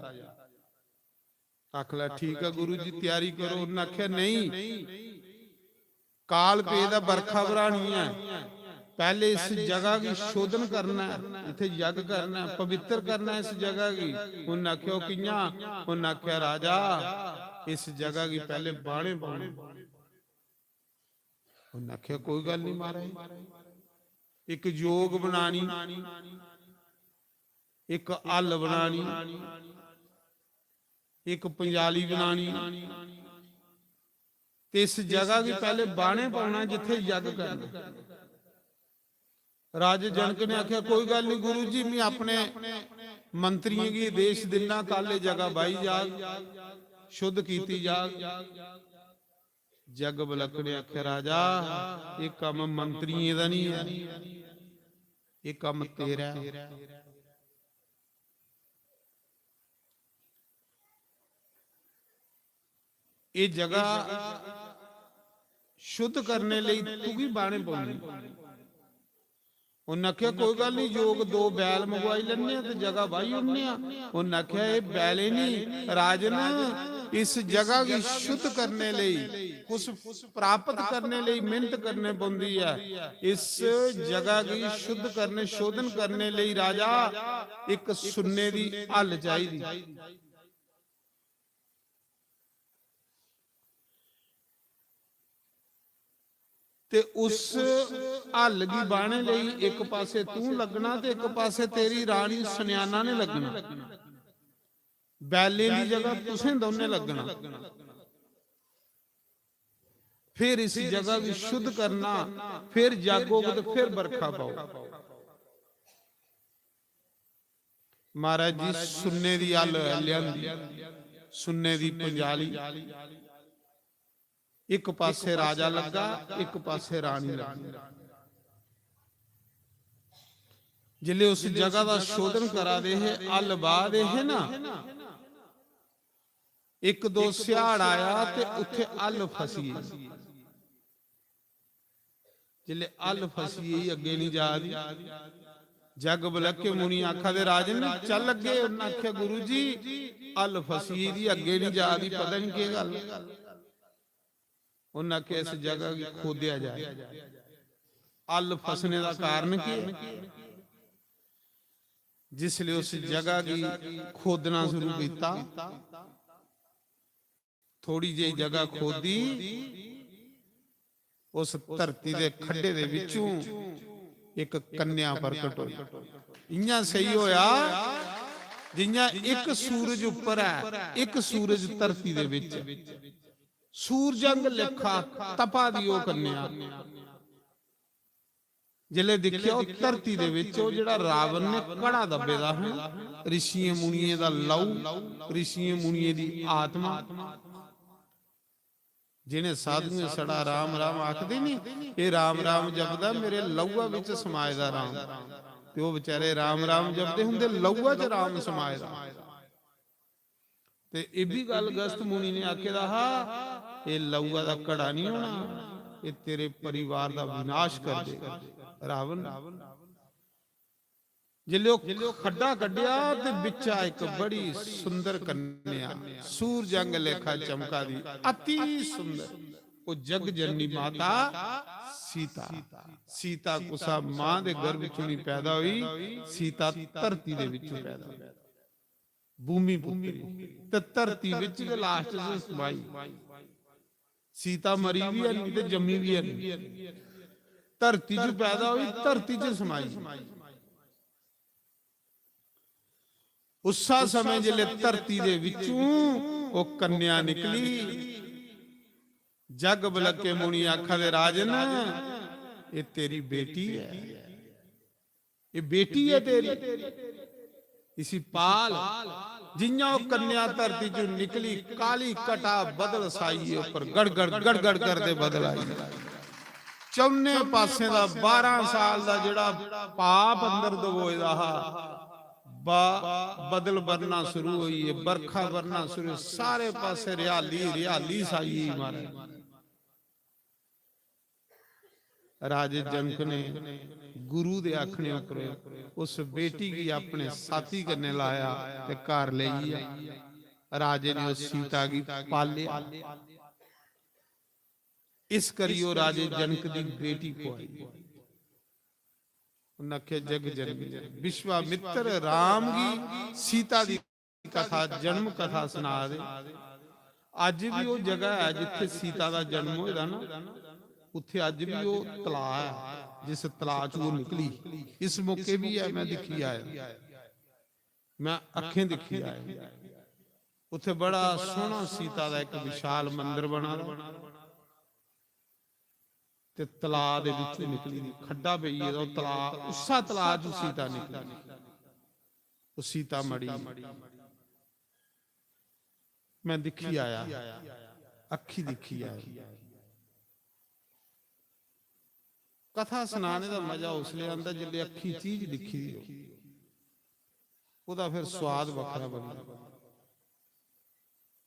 आखला, "ठीक ऐ गुरु जी, त्यारी करो।" उन्नै आखेआ, "नेईं, काल पेदा, बरखा बरानी ऐ, पैह्ले इस जगह गी शोधन करना ऐ, इत्थै यज्ञ करना ऐ, पवित्र करना ऐ इस जगह गी।" उन्नै आखेआ, "ओह् कि'यां?" उन्नै आखेआ, "राजा, इस जगह गी पैह्ले बाह्ने पौने।" उन्नै आखेआ, "कोई गल्ल निं महाराज, इक जोग बनानी, इक हल बनानी, इक पंजाली बनानी, ते इस जगह गी पैह्ले बाह्ने पौना जित्थै यज्ञ करना।" राजे जनक ने आखेआ, "कोई गल्ल निं गुरु जी, में अपने मंत्रियें गी आदेश दिन्ना, कल एह् जगह बाही जाग, शुद्ध कीती जाग।" जग बलक ने आखेआ, "राजा, एह् कम्म मंत्रियें दा निं ऐ, एह् कम्म तेरा ऐ।" एह् जगह शुद्ध करने लेई तुगी बाह्ने पौनी। उन्नै आखेआ, "कोई गल्ल निं, जोग दो बैल मंगवाई लैन्ने आं ते जगह बाही ओड़ने आं।" उन्नै आखेआ, "एह् बैले निं, राजन, इस जगह गी शुद्ध करने लेई, कुछ प्राप्त करने लेई मेहनत करने पौंदी ऐ। इस जगह गी शुद्ध करने, शोधन करने लेई, राजा, इक सुन्ने दी हल चाहिदी।" ते उस हल गी बाह्ने लेई इक पासे तूं लग्गना ते इक पासे तेरी रानी सुनैना ने लग्गना। बैलें दी जगह तुसें दौनें लग्गना। फिर इस जगह गी शुद्ध करना, फिर जागोग ते फिर बरखा पाओ। महाराज जी, सुन्ने दी हल लेआंदी, सुन्ने दी पंजाली, इक पासे राजा लग्गा, इक पासे रानी लग्गी। जिसले उस जगह दा शोधन करा दे हे, हल बाह् दे हे ना, इक दो सिहाड़ आया ते उत्थे हल फसी गेई। जिसले हल फसी गेई, अग्गे नहीं जा दी। जग बलके मुनि आखा दे, "राजन, चल अग्गे।" उन्नै आखेआ, "गुरु जी, हल फसी गेई, अग्गे नहीं जा दी, पता नहीं केह् गल्ल।" उन्नै आखेआ, "इस जगह गी खोदेआ जाए।" हल फसने दा कारण केह् ऐ? जिसले उस जगह गी खोदना शुरू किया, थोड़ी जेही जगह खोदी, उस धरती दे खड्डे दे विचों इक कन्या प्रकट होई। इयां सेही होया जियां इक सूरज उप्पर ऐ, इक सूरज धरती दे विच। सूरजंग लेखा तपा दी ओह कन्या। जिसलै दिक्खेआ, ओह धरती दे विच ओह जेहड़ा रावण ने घड़ा दब्बे दा हा ना, रिशियें मुनियें दा लहू, रिशियें मुनियें दी आत्मा, जिन्हें साधुएं सड़ा राम राम आखदे नी, एह राम राम जपदा, मेरे लहूआ विच समाए दा राम। ते ओह बेचारे राम राम जपदे, उंदे लहूआ च राम समाए दा। ते एह भी गल्ल गस्त मुनि ने आखे दा हा, "एह लहूआ दा घड़ा नहीं होना, एह तेरे परिवार दा विनाश कर देगा रावण।" जिसले ओह खड्डा कड्ढेआ ते बिच्चा इक बड़ी सुंदर कन्या, सूरज अंग लेखा चमका दी, अति सुंदर, ओह जग जननी माता सीता। सीता कुसा मां दे गर्भ चुनी पैदा हुई, सीता धरती दे विचों पैदा हुई। भूमि पुत्री ते धरती विच गै लास्ट च समाई। सीता मरी भी है नहीं ते जम्मी भी है नहीं। धरती च पैदा हुई, धरती च समाई। उस्सा समय जिसले धरती दे विचों ओह कन्या निकली, जग बलके मुनि आखा दे, "राजन, ये तेरी बेटी है।" ये बेटी है तेरी, इसी पाल। जियां ओह कन्या धरती चों निकली, काली घटा बदल साइये उप्पर गड़गड़ गड़गड़ करदे बदल आई। चौने पासें दा बारां साल दा जेहड़ा पाप अंदर दबोए दा हा, बा-, बदल बरना शुरू होई गे, बरखा बरना शुरू, सारे पासे रिहाली, रिहाली साइये मारे। राजे जनक ने गुरु दे आखने उप्पर उस बेटी गी अपने साथी कन्नै लाया ते घर लेई गेआ। राजे ने उस सीता गी पालेआ। इस करी ओह् राजे जनक दी बेटी खुआई। उन्नै आखेआ, "जग जननी।" विश्वामित्र राम गी सीता दी कथा, जन्म कथा सना दे। अज्ज बी ओह् जगह ऐ जित्थै सीता दा जन्म होए दा ना, उत्थै अज्ज बी ओह् तलाऽ ऐ जिस तलाऽ च ओह् निकली। इस मौके बी ऐ, में दिक्खी आया, में अक्खें दिक्खी आया। उत्थै बड़ा सोह्ना सीता दा इक विशाल मंदर बना दा। ते तलाऽ दे बिच्चों निकली दी, खड्डा पेई गेदा, ओह् तलाऽ, उस्सा तलाऽ चों सीता निकली। ओह् सीता मड़ी। में दिक्खी आया, अक्खी दिक्खी आया। कथा सनाने दा मजा उसलै आंदा जिसलै अक्खी चीज दिक्खी दी हो, ओह्दा फिर स्वाद बक्खरा बनदा।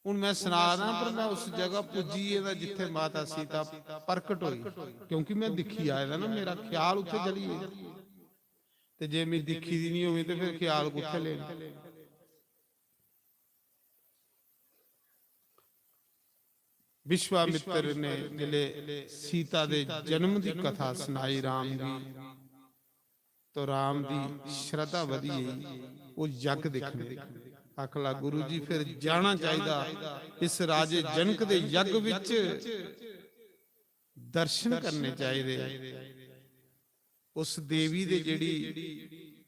हून में सना दा, पर में उस जगह पुज्जी गेदा जित्थै माता सीता प्रकट होई, क्योंकि में दिक्खी आए दा ना, मेरा ख्याल उत्थै चली गेदा। ते जे में दिक्खी दी निं होवे ते फिर ख्याल कुत्थै लेना? विश्वामित्र ने जिसलै सीता दे जन्म दी कथा सनाई राम गी, तो राम दी श्रद्धा बधी गेई। ओह् यज्ञ दिक्खने आखला, "गुरु जी, फिर जाना चाहिदा इस राजे जनक दे यज्ञ विच, दर्शन करने चाहिदे उस देवी दे जेह्ड़ी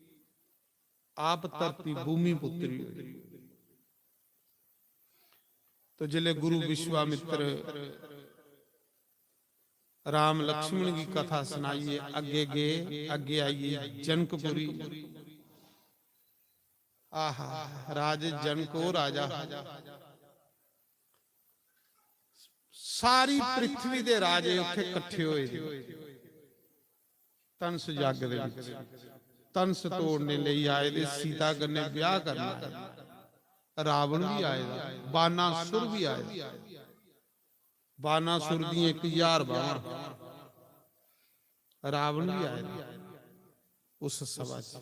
आप धरती भूमि पुत्री होई।" तो जिसलै गुरु विश्वामित्र राम लक्ष्मण की कथा सनाइए अग्गे गए, अग्गे आइए जनकपुरी। आहा, राजे जनक, ओह् राजा, सारी पृथ्वी दे राजे उत्थे कट्ठे होए दे। तंस जग दे विच तंस तोड़ने लेई आए दे, सीता कन्नै ब्याह करना है। रावण भी आए दा, बानासुर भी आए दा। बानासुर दियां इक हजार बावां। रावण भी आए दा उस सभा च।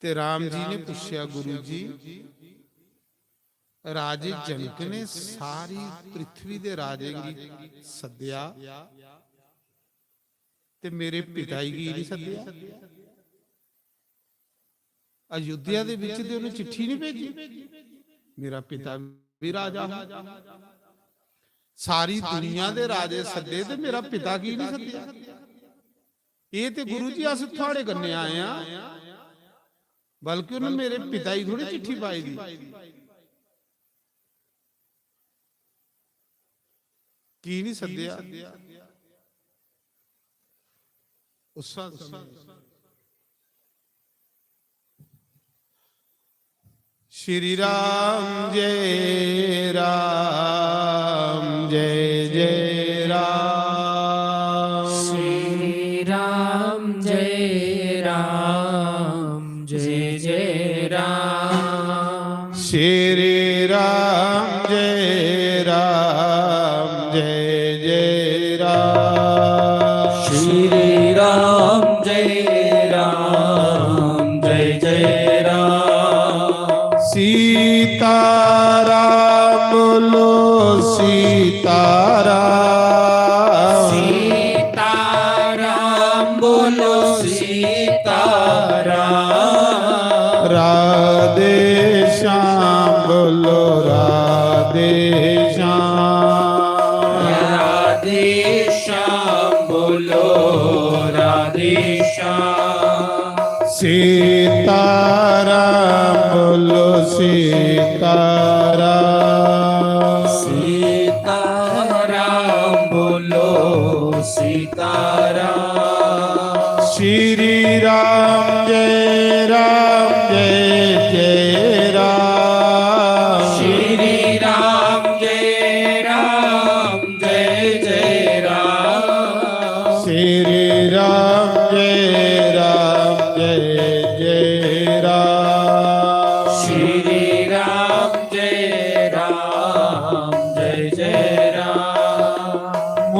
ते राम जी ने पुच्छेआ, "गुरु जी, राजे जनक ने सारी पृथ्वी दे राजें गी सद्देआ ते मेरे पिता जी गी नहीं सद्देआ? अयोध्या दे विच ते उन्हें चिट्ठी नहीं भेजी? मेरा पिता भी राजा हा, सारी दुनिया दे राजे सद्दे ते मेरा पिता की नहीं सद्देआ?" "एह् ते गुरु जी अस थुआड़े कन्नै आए आं, बल्कि उन्हें मेरे पिता गी थोड़ी चिट्ठी पाई दी। की नहीं सद्देआ?" उस्सा श्री राम जय राम, जय जय राम। श्री राम जय राम, जय जय राम। श्री राम जय राम, जय जय राम। श्री राम जय राम, जय जय राम। सीताराम बोलो सीताराम। सीताराम बोलो सीताराम। राधे श्याम बोलो राधे श्याम। राधे श्याम बोलो राधे श्याम। सीताराम बोलो सीताराम। सीताराम बोलो सीताराम। श्री राम जय राम, जय जय राम। श्री राम जय राम, जय जय राम। श्री राम जय राम, जय जय राम। श्री राम जय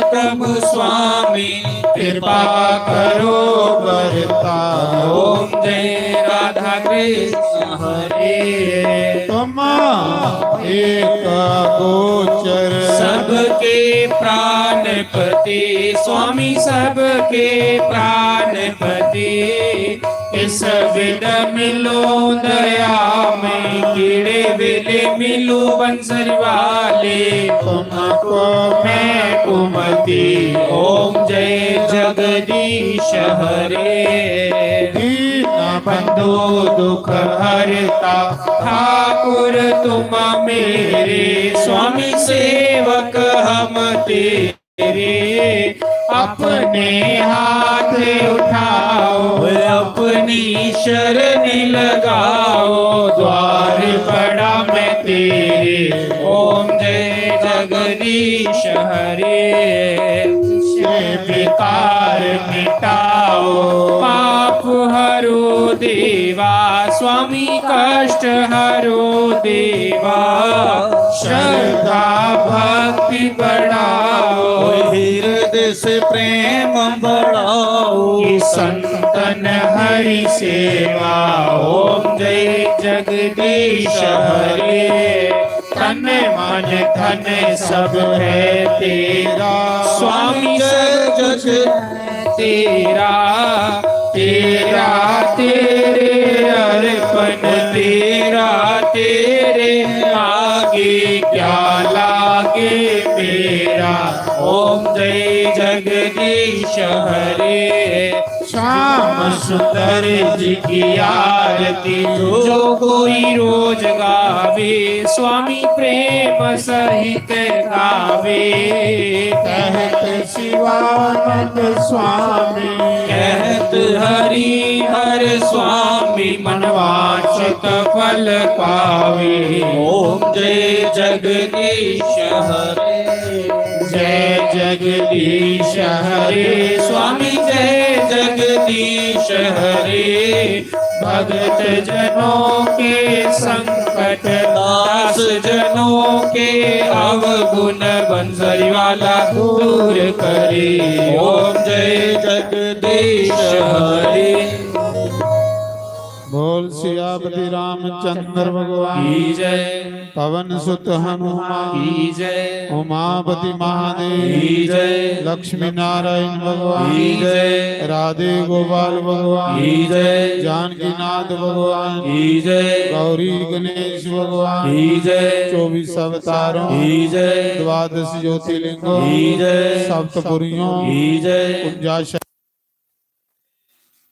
प्रभु स्वामी कृपा करो बरता। ओम जय राधा कृष्ण हरे। तुम एक गोचर सबके प्राणपति, स्वामी सबके प्राणपति। इस विध मिलो दया में, किड़े वेले मिलो बंसरी वाले। तुमको मैं कुमति, ओम जय जगदीश हरे। दीन बंधु दुख हरता, ठाकुर तुम मेरे। स्वामी सेवक हम तेरे, अपने हाथ उठाओ। अपनी शरण लगाओ, द्वार पड़ा मैं तेरे। ओम जय जगदीश हरे। से विकार मिटाओ, पाप हरो देवा। स्वामी कष्ट हरो देवा, श्रद्धा भक्ति बढ़ाओ। हृदय से प्रेम बढ़ाओ, कि संतन हरि सेवा। ओम जय जगदीश हरे। तन मन धन सब है तेरा, स्वामी सब कुछ है तेरा। तेरा तेरे अर्पण, तेरा तेरे आगे, क्या लागे मेरा। ओम जय जगदीश हरे। श्याम सुंदर जी की आरती जो कोई रोज गावे, स्वामी प्रेम सहित गावे। कहत शिवानंद स्वामी, कहत हरि हर स्वामी, मनवांछित फल पावे। ओम जय जगदीश हरे। जय जगदीश हरे। स्वामी जय जगदीश हरे। भगत जनों के संकट, दास जनों के अवगुण, बंसरी वाला दूर करे। ओम जय जगदीश हरे। बोल सियापति रामचंद्र भगवान की जय। पवन सुत हनुमान की जय। उमापति महादेव की जय। लक्ष्मी नारायण भगवान की जय। राधे गोपाल भगवान की जय। जानकीनाथ भगवान की जय। गौरी गणेश भगवान की जय। चौबीस अवतारों की जय। द्वादश ज्योतिर्लिंगों की जय। सप्तपुरियों की जय। कुंजाशय